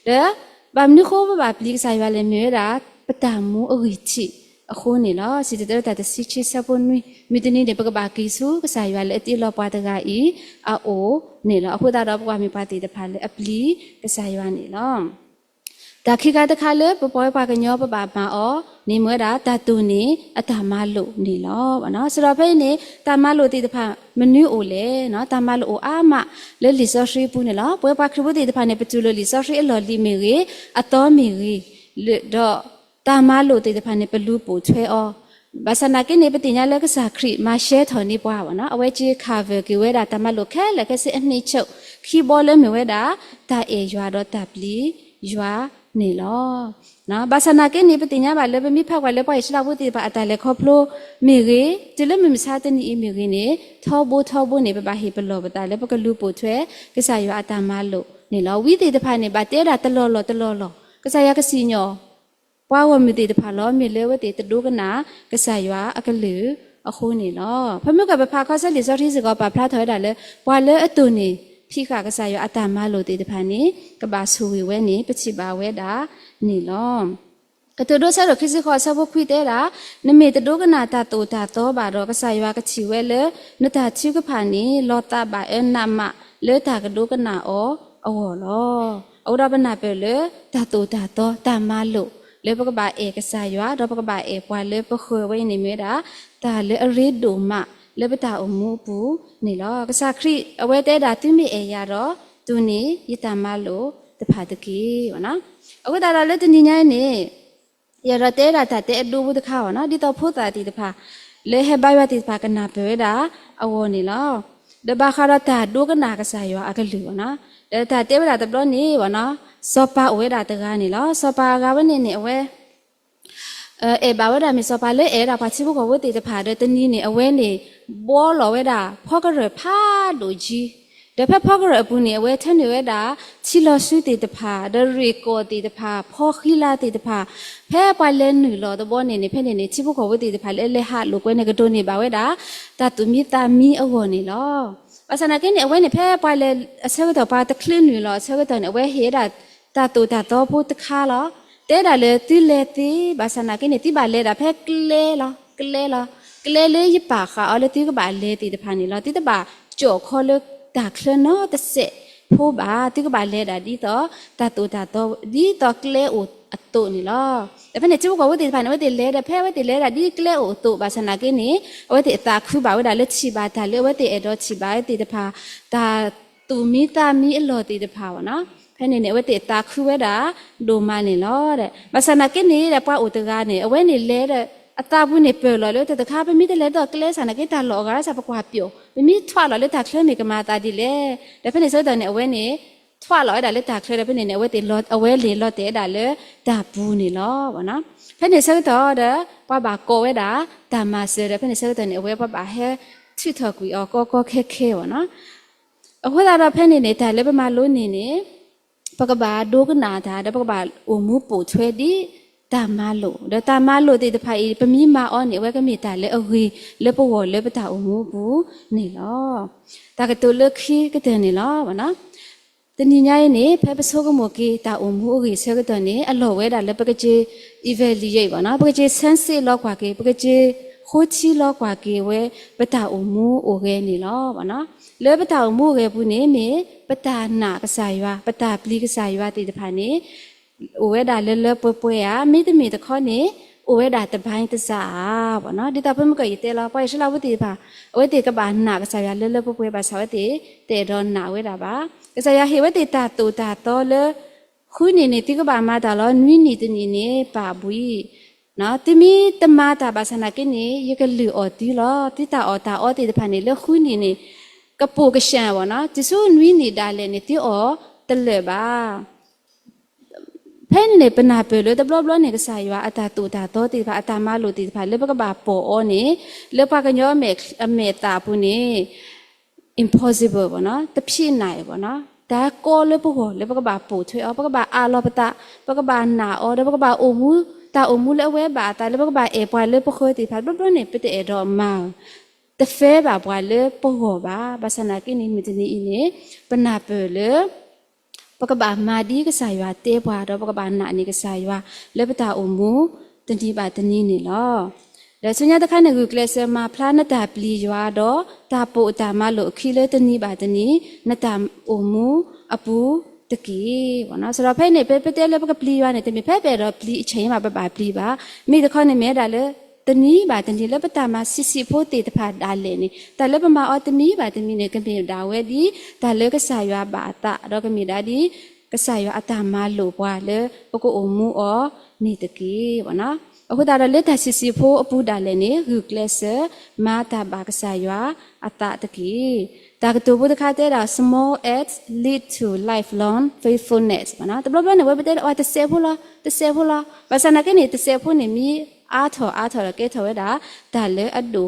ဒီးဘၣ်မနုၤအဃိပဘၣ်ပျံၤကစၢ်ယွၤလဲၣ်, မ့ၢ်ဝဲဒၣ်ပတၢ်မူအဂံၢ်ထံးအဃိန့ၣ်လီၤ. စံၣ်တဲၤတဲလီၤတၢ် တဆံခံ အဆၢဖိနွံ, မုၢ်တနံၤန့ၣ် ပကဘၣ်က့ၤဆူကစၢ်ယွၤလၢအတ့လီၤပှၤတဂၤအံၤအအိၣ်န့ၣ်လီၤ. အဃိသတးဒီး ပကဘၣ်မ့ၢ်ပှၤသ့ၣ်တဖၣ်လၢအပျံၤကစၢ်ယွၤန့ၣ်လီၤ. တၢ်ခံခါတခါလၢပပှၤဝဲပှၤကညီပဘၣ်မၤအီၤန့ၣ် မ့ၢ်ဝဲဒၣ်တၢ်တိၢ်န့ၢ်အတၢ်မၤလိာ်န့ၣ်လီၤ. စးထီၣ်ဖဲအံၤန့ၣ် တၢ်မၤလိာ်သ့ၣ်တဖၣ်မနုၤအိၣ်လဲၣ်. တၢ်မၤလိာ်အိၣ်အါမးလၢလံာ်စီဆှံပူၤန့ၣ်လီၤ. ပဝဲပှၤခရံာ်ဖိသ့ၣ်တဖၣ်န့ၣ် ပတူၢ်လိာ်လံာ်စီဆှံအလီၢ်လံၤမ့ၢ်ဂ့ၤ, အသီမ့ၢ်ဂ့ၤ, ဒီးတၢ်မၤလိာ်သ့ၣ်တဖၣ်န့ၣ် ပလူၤပိာ်ထွဲအီၤ ဘၣ်ဆၣ်နာ်က့န့ၣ် ပသ့ၣ်ညါလၢကစၢ်ခရံာ်မၤရှဲထီၣ်န့ၢ်ပှၤဘၣ်နီၤ, အဝဲက့ၤ cover က့ၤဝဲဒၣ်တၢ်မၤလိာ်ခဲလၢာ်ခဲဆ့အနံၣ်ဆိၣ်ခံဘီလၢမ့ၢ်ဝဲဒၣ် တၢ်အဲၣ်ယွၤဒီးတၢ်ပျံၤယွၤန့ၣ်လီၤ. ဘၣ်ဆၣ်နာ်က့န့ၣ် ပသ့ၣ်ညါဘၣ်လၢ ပမ့ၢ်ဖးကွၢ်လၢပှၤအံၣ်စရ့လးဖိသ့ၣ်တဖၣ်အတၢ်လဲၤခီဖျိမ့ၢ်ဂ့ၤ, တုၤလၢမုၢ်မဆါတနံၤအံၤမ့ၢ်ဂ့ၤန့ၣ် ထီဘိထီဘိန့ၣ် ပဘၣ်ဟ့ၣ်ပလီၢ်ပသးလၢပကလူၤပိာ်ထွဲကစၢ်ယွၤအတၢ်မၤလိာ်န့ၣ်လီၤ. ဝံသ့ၣ်တဖၣ်န့ၣ် ဘၣ်တဲဒၣ်တလီၢ်လီၢ်တလီၢ်လီၢ်, ကစၢ်ယွၤကစံၣ်ညီၣ် ပှၤဂီၢ်မုၢ်သ့ၣ်တဖၣ်လီၤ. မ့ၢ်လၢအဝဲသ့ၣ်တဒိကနၣ်ကစၢ်ယွၤအကလုၢ်အဃိန့ၣ်လီၤ. ဖဲမုၢ်ကပဖးခီဆၢလံာ်စီဆှံစ့ၢ်ကီး ပာ်ဖျါထီၣ်ဝဲဒၣ်လၢ ပှၤလၢအတိၢ်န့ၢ်ဖံးဃာ်ကစၢ်ယွၤအတၢ်မၤလိာ်သ့ၣ်တဖၣ်န့ၣ် ကဘၣ်ဆိၣ်ဂ့ၤဝဲန့ၣ် ပထံၣ်ဘၣ်ဝဲဒၣ်န့ၣ်လီၤ. ကတိၤဒိ အဆၢဒိၣ်ခံဆံဃိး အဆၢဖိခွံတဲဒၣ်, နမ့ၢ်တဒိကနၣ်တၢ်သိၣ်တၢ်သီဘၣ်ဒီး ကစၢ်ယွၤကထံၣ်ဝဲလၢနတၢ်ထုကဖၣ်န့ၣ် လီၤသးဘၣ်အၢနးမးလၢတၢ်ကဒိကနၣ်အီၤအဂီၢ်လီၤ. အဃိဒီးပနၢ်ပၢၢ်လၢတၢ်သိၣ်တၢ်သီ တၢ်မၤလိာ် လၢပကဘၣ်အဲၣ်ကစၢ်ယွၤ ဒီးပကဘၣ်အဲၣ်ပှၤလၢပဃၢၤဝဲအံၤန့ၣ် မ့ၢ်ဝဲဒၣ် တၢ်လၢအရ့ဒိၣ်မးလၢပတၢ်အိၣ်မူအပူၤန့ၣ်လီၤ. ကစၢ်ခရံာ်အဝဲတဲဒၣ် သုမ့ၢ်အဲၣ်ယၤဒီး တိၢ်န့ၢ်ယတၢ်မၤလိာ်တဖၣ်တက့ၢ်. အဃိသတးဒီးလၢတနံၤညါအံၤန့ၣ် ယအဲၣ်ဒိးတဲဒၣ်တၢ်တဲအဒိဖိတခါဘၣ်နီၤ, ဒ်သိးဖိသၣ်သ့ၣ်တဖၣ် လၢဟဲဘါယွၤသ့ၣ်တဖၣ်ကနၢ်ပၢၢ်ဝဲဒၣ်အဂီၢ်န့ၣ်လီၤ. ဒီးဘၣ်ဃးဒီးတၢ်ဒိကနၣ်ကစၢ်ယွၤအကလုၢ်ဘၣ်နီၤ, ဒီးတၢ်တဲဝဲဒၣ်တဘျီန့ၣ်ဘၣ်နီၤ, စီၤပၤအိၣ်ဝဲဒၣ်တဂၤန့ၣ်လီၤ. စီၤပၤအဂၤဝဲန့ၣ်န့ၣ် အဝဲ အဲၣ်ဘၣ်ဝဲဒၣ်မ့ၢ်စီၤပၤလၢအဲၣ်ဝဲဒၣ်ပှၤထံဖိကီၢ်ဖိသ့ၣ်တဖၣ် ဒီးတနံၤန့ၣ် အဝဲန့ၣ် ဘှီလီၤဝဲဒၣ်ဖီကရၢၢ်ဖးဒိၣ်ကံ, ဒီးဖဲဖီကရၢၢ်အပူၤန့ၣ် အဝဲထၢနုာ်ဝဲဒၣ် ထံလီၤဆူသ့ၣ်တဖၣ် ဒီးရ့ၣ်ကီၢ်သ့ၣ်တဖၣ် ဖီဃံလၤသ့ၣ်တဖၣ်, ဖဲပှၤလဲၤနုာ်လီၤသဘီန့ၣ်န့ၣ် ဖဲန့ၣ်န့ၣ် ထံဖိကီၢ်ဖိသ့ၣ်တဖၣ်လၢလဲၤဟးလိာ်ကွဲန့ၣ် ကဒိးန့ၢ်ဘၣ်ဝဲဒၣ် တၢ်သူၣ်မံသးမံအဂီၢ်န့ၣ်လီၤ. ဘၣ်ဆၣ်နာ်က့န့ၣ် အဝဲန့ၣ် ဖဲပှၤလဲၤအဆၢကတီၢ် ပှၤတချုးနုာ်လီၤအဆၢကတီၢ်န့ၣ် အဝဲဟ့ၣ်ဝဲဒၣ် တၢ်သိၣ်တၢ်သီဖိတခါလီၤ. တဲဒၣ်လၢသုလဲၤသ့, ဘၣ်ဆၣ်နာ်က့န့ၣ် သုဘၣ်လဲၤဒၣ်ဖဲကျဲလီၤ, ကျဲလီၤ. ကျဲလၢယပာ်ဃာ်အီၤလၢသုကဘၣ်လဲၤသ့ၣ်တဖၣ်န့ၣ်လီၤ. သုတဘၣ်ကၠီၣ်ခီလၢတၢ်ချၢနီတစဲးဖိဘၣ်. သုကဘၣ်လဲၤဒၣ်ဒ်သိးတၢ်သိၣ်တၢ်သီ ဒ်သိးကျဲအိၣ်အသိးန့ၣ်လီၤ. ဒီးဖဲန့ၣ် ထံဖိကီၢ်ဖိသ့ၣ်တဖၣ်န့ၣ် အဝဲသ့ၣ်လဲၤဒီး ဖဲအဝဲသ့ၣ်လဲၤဒၣ်ဒ်ကျဲအိၣ်အသိး ဘၣ်ဆၣ်နာ်က့န့ၣ် အဝဲသ့ၣ်အသးခုဘၣ်ဝဲဒၣ်လၢထံၣ်ဘၣ်တၢ်လၢအဝဲသ့ၣ်အဲၣ်ဒိးထံၣ်ဘၣ်ဝဲသ့ၣ်တဖၣ် တၢ်သူၣ်မံသးမံအလီၢ်သ့ၣ်တဖၣ်ဘၣ်နီၤ. ဖဲန့ၣ်န့ၣ် အဝဲသ့ၣ်သးခုဝဲဒၣ်ဒိၣ်မးန့ၣ်လီၤ. ဘၣ်ဆၣ်နာ်က့န့ၣ်ဒီး ပှၤအိၣ်တဂၤန့ၣ် အဝဲန့ၣ်လဲၤဒီး အသးပူၤန့ၣ်ပၢၢ်လီၤလၢတၢ်တခါ ပမ့ၢ်တလဲၤဒီးကျဲစ့ၢ်နာ်က့ တၢ်လီၢ်အဂၤစ့ၢ် ပကွၢ်ပျီၣ်, ပမ့ၢ်ထွးလီၤလၢတၢ်ချၢန့ၣ် ကမၤသးဒ်လဲၣ်. ဒီးဖဲန့ၣ်ဆၢကတီၢ်န့ၣ် အဝဲန့ၣ် ထွးလီၤဝဲဒၣ်လၢတၢ်ချၢဒီး ဖဲန့ၣ်န့ၣ် အဝဲသ့ၣ်လီၤ, အဝဲလဲၤလီၤတဲာ်ဝဲဒၣ်လၢတၢ်ပူၤန့ၣ်လီၤ. ဖဲန့ၣ်ဆၢကတီၢ်ဒီး ပှၤဘၣ်ကိးဝဲဒၣ်တၢ်မၤစၢၤဒီး ဖဲန့ၣ်ဆၢကတီၢ်န့ၣ် အဝဲပှၤဘၣ်ဟဲထုးထီၣ်ကွံာ်အီၤကီကီခဲခဲဘၣ်နီၤ. အဃိသတးဒီးဖဲန့ၣ်န့ၣ် တၢ်လၢပမၤလိန့ၢ်န့ၣ် ပကဘၣ်ဒိကနၣ်တၢ် ဒီးပကဘၣ်အိၣ်မူပိာ်ထွဲဒ်တၢ်မၤလိာ်, ဒီးတၢ်မၤလိာ်သ့ၣ်တဖၣ်အံၤ ပမ့ၢ်မၤအီၤန့ၣ် အဝဲကမ့ၢ်တၢ်လၢအဂ့ၤလၢပဂီၢ်လၢပတၢ်အိၣ်မူအပူၤန့ၣ်လီၤ. တၢ်ကတိၤလၢခံကတၢၢ်န့ၣ်လီၤ. တနံၤညါအံၤန့ၣ် ဖဲပဆိကမိၣ်က့ၤတၢ်အိၣ်မူအဂ့ၢ်ဆၢကတီၢ်န့ၣ် အလီၢ်ဝဲဒၣ်လၢပကက့ၤ evaluate ဘၣ်နီၤ, ပကက့ၤဆန်းစစ် လီၤကွၢ်က့ၤ, ပကက့ၤဃိထံလီၤကွၢ်က့ၤဝဲ ပတၢ်အိၣ်မူအိၣ်ဂဲၤန့ၣ်လီၤ. လၢပတၢ်အိၣ်မူအိၣ်ဂဲၤအပူၤန့ၣ် မ့ၢ်ပတၢ်နာ်ကစၢ်ယွၤ ပတၢ်ပျံၤကစၢ်ယွၤသ့ၣ်တဖၣ်န့ၣ် အိၣ်ဝဲဒၣ်လၢလၢပှဲၤပှဲၤဧါ, မ့တမ့ၢ်တခီန့ၣ် အိၣ်ဝဲဒၣ်တပိုင်းတစပ်ဧါဘၣ်နီၤ. ဒ်သိးဖဲမုၢ်ကီၢ်ယတဲလီၤ ပှၤအံၣ်စရ့လးဖိသ့ၣ်တဖၣ် အဝဲသ့ၣ်ကဘၣ်နာ်ကစၢ်ယွၤလၢလၢပှဲၤပှဲၤ ဘၣ်ဆၣ်ဝဲသ့ၣ် တအဲၣ်ဒိးနာ်ဝဲဒၣ်ဘၣ်. ကစၢ်ယွၤဟ့ၣ်ဝဲသ့ၣ်တၢ်သိၣ်တၢ်သီလၢ ဃုနံၣ်န့ၣ် သုကဘၣ်မၤတၢ်လီၤ, နွံနံၣ်တနံၣ်န့ၣ် ပာ်ဘှံး သုမ့ၢ်တမၤတၢ်ဘၣ်ဆၣ်နာ်က့န့ၣ် ယကလုၢ်အီၣ်သုလီၤ. သုတၢ်အီၣ်တၢ်အီသ့ၣ်တဖၣ်န့ၣ် လၢဃုနံၣ်န့ၣ် ကပိာ်ကစၢ်ဘၣ်နီၤ, တုၤဆူနွံနံၣ်ဒၣ်လဲာ်န့ၣ် သုအီၣ်တလၢာ်ဘၣ်. ဖဲန့ၣ်န့ၣ် ပနၢ်ပၢၢ်လၢတဘျီဘျီန့ၣ် ကစၢ်ယွၤအတၢ်သိၣ်တၢ်သီသ့ၣ်တဖၣ် အတၢ်မၤလိာ်သ့ၣ်တဖၣ် လၢပကဘၣ်ပိာ်အီၤန့ၣ် လၢပှၤကညီအမဲာ်သၣ်အပူၤန့ၣ် impossible ပေါ့နော်, တဖြစ်နိုင်ပေါ့နော်, တၢ်ကီလၢပဂီၢ်လၢပကဘၣ်ပိာ်ထွဲအီၤ, ပကဘၣ်အးလီၤပသး, ပကဘၣ်နာ်အီၤ, ဒီးပကဘၣ်အိၣ်မူ, တၢ်အိၣ်မူလၢအဝဲဘၣ်အသး လၢပကဘၣ်အဲၣ်ပှၤလၢပဃၢၤသ့ၣ်တဖၣ် တဘျီဘျီန့ၣ် ပတအဲၣ်ဒိးမၤ တၢ်ဘၣ်ပှၤလၢပဂီၢ်ဘၣ်. ဘၣ်ဆၣ်သနာ်က့န့ၣ် မုၢ်တနံၤအံၤန့ၣ် ပနၢ်ပၢၢ်လၢ ပကဘၣ်မၤဒ်ကစၢ်ယွၤတဲပှၤ ဒီးပကဘၣ်နာ်န့ၢ်ကစၢ်ယွၤ လၢပတၢ်အိၣ်မူတနံၤဘၣ်တနံၤန့ၣ်လီၤ. ဒီးဆူညါတခါန့ၣ် ဂုာ်ကျဲးစၢးမၤဖျါနတၢ်ပျံၤယွၤ ဒီးတၢ်ပိာ်အတၢ်မၤလိာ်အခံလၢတနံၤဘၣ်တနံၤ နတၢ်အိၣ်မူအပူၤတက့ၢ်. ဆိုတော့ ဖဲန့ၣ် ပ ပတဲလၢပကပျံၤယွၤန့ၣ် တမ့ၢ်ဖဲပအဲၣ်ဒိးပျံၤအဆၢအံၤမး ပဘၣ်ပျံၤဘၣ်. မ့ၢ်တခီန့ၣ်မ့ၢ်ဝဲဒၣ်လၢ တနံၤဘၣ်တနံၤလၢပတၢ်မၤဆံးဆံးဖိသ့ၣ်တဖၣ်ဒၣ်လဲာ်န့ၣ် တၢ်လၢပမၤအီၤတနံၤဘၣ်တနံၤန့ၣ် ကမ့ၢ်ဒၣ်ဝဲဒ် တၢ်လၢကစၢ်ယွၤဘၣ်အသး ဒီးကမ့ၢ်ဒၣ်ဒ် ကစၢ်ယွၤအတၢ်မၤလိာ်ပှၤလၢပကအိၣ်မူအီၤန့ၣ်တက့ၢ်. အဃိသတးဒီးလၢတၢ်ဆံးဆံးဖိအပူၤဒၣ်လဲာ်န့ၣ် ဂုာ်ကျဲးစၢးမၤတၢ်ဘၣ်ကစၢ်ယွၤအသးတက့ၢ်. တၢ်ကတိၤဖိတခါတဲဒၣ် small acts lead to lifelong faithfulness တဘျီဘျီန့ၣ် အဝဲပတဲဒၣ် အတစဲးဖိလီၤ, တစဲးဖိလီၤ. ဘၣ်ဆၣ်သနာ်က့န့ၣ် တစဲးဖိန့ၣ် မ့ၢ်အါထီၣ်အါထီၣ်ဒီး ကဲထီၣ်ဝဲဒၣ် တၢ်လၢ အဒိၣ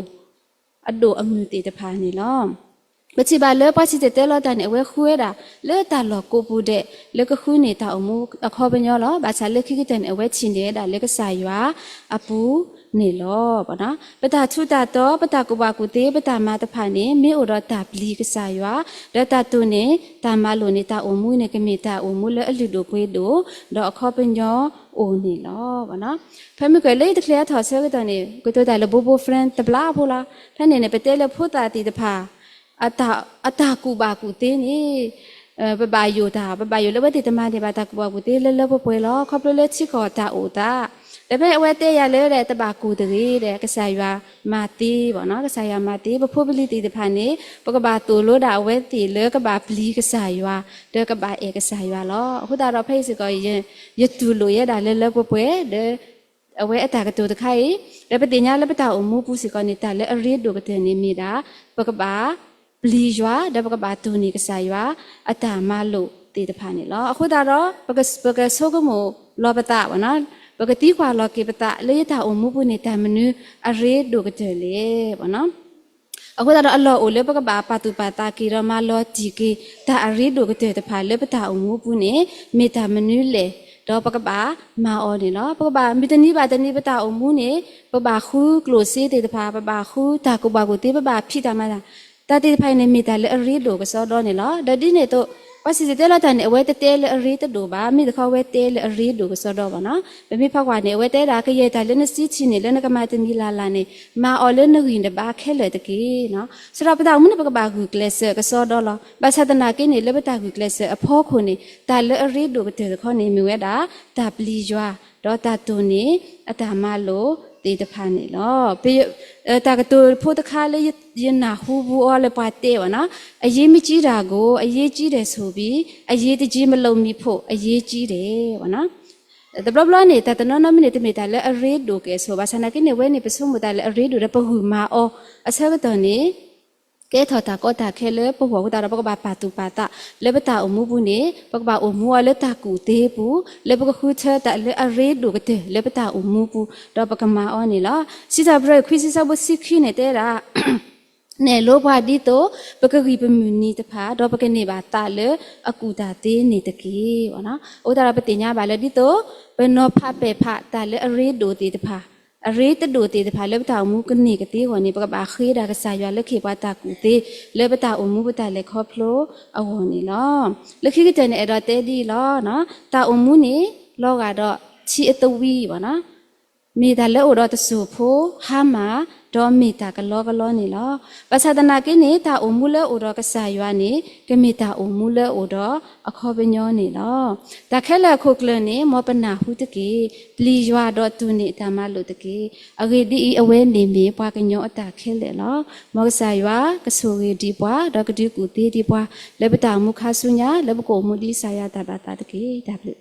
်အမုၢ်သ့ၣ်တဖၣ်န့ၣ်လီၤ. ပထံၣ်ဘၣ်လၢပှၤစံၣ်တဲၤတဲလီၤတၢ်န့ၣ် အဝဲဃုဝဲဒၣ် လၢတၢ်လီၢ်ကိးပူၤဒဲး လၢကဃုန့ၢ်တၢ်အိၣ်မူအခီပညီလီၤ. ဘၣ်ဆၣ်လၢခံကတၢၢ်န့ၣ် အဝဲထံၣ်န့ၢ်ဝဲဒၣ်လၢကစၢ်ယွၤအပူၤန့ၣ်လီၤ. ပတၢ်ထူးတၢ်တီၤ ပတၢ်ကူၣ်ဘၣ်ကူၣ်သ့ ပတၢ်မၤတဖၣ်န့ၣ် မ့ၢ်အိၣ်ဒီးတၢ်ပျံၤကစၢ်ယွၤ ဒီးတၢ်တိၢ်န့ၢ် တၢ်မၤလိာ်န့ၣ် တၢ်အိၣ်မူန့ၣ် ကမ့ၢ်တၢ်အိၣ်မူလၢအလုၢ်ဒိၣ်ပှ့ၤဒိၣ် ဒီးအခီပညီအိၣ်န့ၣ်လီၤ. ဖဲမုၢ်ကၢၢ်လၢယတချ့အထီၣ်ဆၢကတီၢ်န့ၣ် ကတိၤတၢ်လၢ ဘိဘိ friend တဘျီဖိလီၤ. ဖဲန့ၣ်န့ၣ် ပတဲလၢဖိသၣ်သ့ၣ်တဖၣ် အတၢ်ကူၣ်ဘၣ်ကူၣ်သ့န့ၣ် ပဘၣ်ယိၣ်တၢ် ပဘၣ်ယိၣ်လၢအဝဲသ့ၣ်တမၤန့ၢ်ဘၣ်တၢ်ကူၣ်ဘၣ်ကူၣ်သ့လၢလၢပှဲၤပှဲၤလီၤ. ခီဖျိလၢထံကီၢ်တၢ်အိၣ်သး ဒီးဖဲအဝဲတဲယၤလၢဒီး တဘၣ်ကူၣ်တဂ့ၤဒီး ကစၢ်ယွၤမၤသ့ဘၣ်နီၤ, ကစၢ်ယွၤမၤသ့, ပဖိပလံၤသ့ၣ်တဖၣ်န့ၣ် ပကဘၣ်သိၣ်လိဒၣ်အဝဲသ့ၣ်လၢကဘၣ်ပျံၤကစၢ်ယွၤ ဒီးကဘၣ်အဲၣ်ကစၢ်ယွၤလီၤ. အဃိသတးဒီးဖဲအံၤစ့ၢ်ကီး ယတူၢ်လိာ်ယဲဒၣ်လၢလၢပှဲၤပှဲၤ ဒီး အဝဲအတၢ်ကတိၤတခါအံၤ ဒီးပသ့ၣ်ညါလၢပတၢ်အိၣ်မူပူၤစ့ၢ်ကီးန့ၣ် တၢ်လၢအရ့ဒိၣ်ကတၢၢ်န့ၣ်မ့ၢ်ဒၣ် ပကဘၣ်ပျံၤယွၤ ဒီးပကဘၣ်တိၢ်န့ၢ်ကစၢ်ယွၤအတၢ်မၤလိာ်သ့ၣ်တဖၣ်န့ၣ်လီၤ. အဃိသတးဒီး ပကဆိကမိၣ်လီၤပသးဘၣ်နီၤ, ပကသံကွၢ်လီၤက့ၤပသးလၢယတၢ်အိၣ်မူပူၤန့ၣ် တၢ်မနုၤအရ့ဒိၣ်ကတၢၢ်လဲၣ်ဘၣ်နီၤ. အဃိသတးဒီး အလီၢ်အိၣ်လၢပကဘၣ်ပာ်သူၣ်ပာ်သးက့ၤဒီးမၤလီၤတံၢ်က့ၤ တၢ်အရ့ဒိၣ်ကတၢၢ်တဖၣ်လၢပတၢ်အိၣ်မူပူၤန့ၣ် မ့ၢ်တၢ်မနုၤလဲၣ်, ဒီးပကဘၣ်မၤအီၤန့ၣ်လီၤ. ပကဘၣ်မုၢ်တနံၤဘၣ်တနံၤပတၢ်အိၣ်မူန့ၣ် ပဘၣ်ဃုကျိၣ်စ့သ့ၣ်တဖၣ်, ပဘၣ်ဃုတၢ်ကူၣ်ဘၣ်ကူၣ်သ့, ပဘၣ်ဖံးတၢ်မၤတၢ်, တၢ်သ့ၣ်တဖၣ်အံၤန့ၣ် မ့ၢ်တၢ်လၢအရ့ဒိၣ်ကစီဒီန့ၣ်လီၤ. ဒီးဒ်န့ၣ်အသိး ပှၤစံၣ်တဲၤတဲလီၤတၢ်န့ၣ် အဝဲတတဲလၢအရ့တဒိၣ်ဘၣ်, မ့ၢ်တခီအဝဲတဲလၢအရ့တဒိၣ်ကစီဒီဘၣ်နီၤ. ပမ့ၢ်ဖးကွၢ်န့ၣ် အဝဲတဲဒၣ် ကယဲၢ်တၢ်လၢနစံးထံၣ်န့ၣ် လၢနကမၤတမံၤလၢ်လၢ်န့ၣ် မၤအီၤလၢနဂံၢ်နဘါခဲလၢာ်တက့ၢ်နီၤ. စံးထီၣ်ပတၢ်အိၣ်မူန့ၣ် ပကဘၣ်ဂုာ်ကျဲးစၢးကစီဒီလီၤ. ဘၣ်ဆၣ်သနာ်က့န့ၣ် လၢပတၢ်ဂုာ်ကျဲးစၢးအဖီခိၣ်န့ၣ် တၢ်လၢအရ့ဒိၣ်ကတၢၢ်တခီန့ၣ် မ့ၢ်ဝဲဒၣ် တၢ်ပျံၤယွၤ ဒီးတၢ်တိၢ်န့ၢ်အတၢ်မၤလိာ်သ့ၣ်တဖၣ်န့ၣ်လီၤ. တၢ်ကတိၤဖိတခါလၢယနၢ်ဟူဘူးအီၤလၢပှၤတဲဘၣ်နီၤ, အရေးမကြီးတာကို အရေးကြီးတယ်ဆိုပြီး အရေးတကြီးမလုပ်မိဖို့ အရေးကြီးတယ် ဘၣ်နီၤ. တဘျီဘျီန့ၣ် တၢ်တနီၤနီၤမ့ၢ်န့ၣ် တမ့ၢ်တၢ်လၢအရ့ဒိၣ်ကဲၣ်ဆိးဘၣ်ဆၣ်သနာ်က့န့ၣ် အဝဲန့ၣ် ပဆိကမိၣ်တၢ်လၢအရ့ဒိၣ်ဒီးပဂုာ်မၤအီၤအဆၢကတီၢ်န့ၣ် ကဲထီၣ်တၢ်ကီတၢ်ခဲလၢပဂီၢ်အဃိသတးဒီး ပကဘၣ်ပာ်သူၣ်ပာ်သးလၢပတၢ်အိၣ်မူပူၤန့ၣ် ပကဘၣ်အိၣ်မူအီၤလၢတၢ်ကူၣ်သ့ပူၤ လၢပကဃုထၢတၢ်လၢအရ့ဒိၣ်ကတၢၢ်လၢပတၢ်အိၣ်မူပူၤ ဒီးပကမၤအီၤန့ၣ်လီၤ. စံးထီၣ်ပတြၢၤခွံဆံဆၢဖိဆံခံန့ၣ်တဲဒၣ် နဲၣ်လိပှၤဒ်သိး ပကဂံၢ်ပမုၢ်နံၤတဖၣ် ဒီးပကန့ၢ်ဘၣ်သးလၢအကူၣ်တၢ်သ့န့ၣ်တက့ၢ်. အဃိသတးဒီးပသ့ၣ်ညါဘၣ်လၢဒ်သိး ပနီၤဖးပဲာ်ဖးတၢ်လၢအရ့ဒိၣ်သ့ၣ်တဖၣ် အရ့တဒိၣ်သ့ၣ်တဖၣ်လၢပတၢ်အိၣ်မူကန့ၢ်ကသ့အဂီၢ်န့ၣ် ပကဘၣ်ဃ့ဒၣ်ကစၢ်ယွၤလၢခ့ၣ်ပှၤတၢ်ကူၣ်သ့ လၢပတၢ်အိၣ်မူပတၢ်လဲၤခီဖျိအဂီၢ်န့ၣ်လီၤ. လၢခံကတၢၢ်န့ၣ် အဲၣ်ဒိးတဲဒ်အံၤလီၤ. တၢ်အိၣ်မူန့ၣ် လီၤဂာ်ဒီးထံအသဝံဘၣ်နီၤ, မ့ၢ်တၢ်လၢအိၣ်ဒီးတစိၢ်ဖိ ဟါမၢ် ဒီးမ့ၢ်တၢ်ကလီကလီန့ၣ်လီၤ. ဘၣ်ဆၣ်သနာ်က့န့ၣ် တၢ်အိၣ်မူလၢအအိၣ်ဒီးကစၢ်ယွၤန့ၣ် ကမ့ၢ်တၢ်အိၣ်မူလၢအအိၣ်ဒီးအခီပညီန့ၣ်လီၤ. တၢ်ခဲလၢာ်အခိၣ်ကျၢၢ်န့ၣ် မ်ပနၢ်ဟူတက့ၢ်. ပျံၤယွၤဒီးတိၢ်န့ၢ်အတၢ်မၤလိာ်တက့ၢ်. အဂ့ၢ်ဒ်အံၤ, အဝဲန့ၣ်မ့ၢ်ပှၤကညီအတၢ်ခဲလၢာ်လီၤ. မ်ကစၢ်ယွၤကဆိၣ်ဂ့ၤဒံးပှၤ, ဒီးကဒုးကူၣ်သ့ဒံးပှၤ လၢပတၢ်အိၣ်မူခါဆူညါ လၢပကအိၣ်မူဒ်ကစၢ်ယွၤအတၢ်ဘၣ်သးတက့ၢ်. တၢ်ဘျုး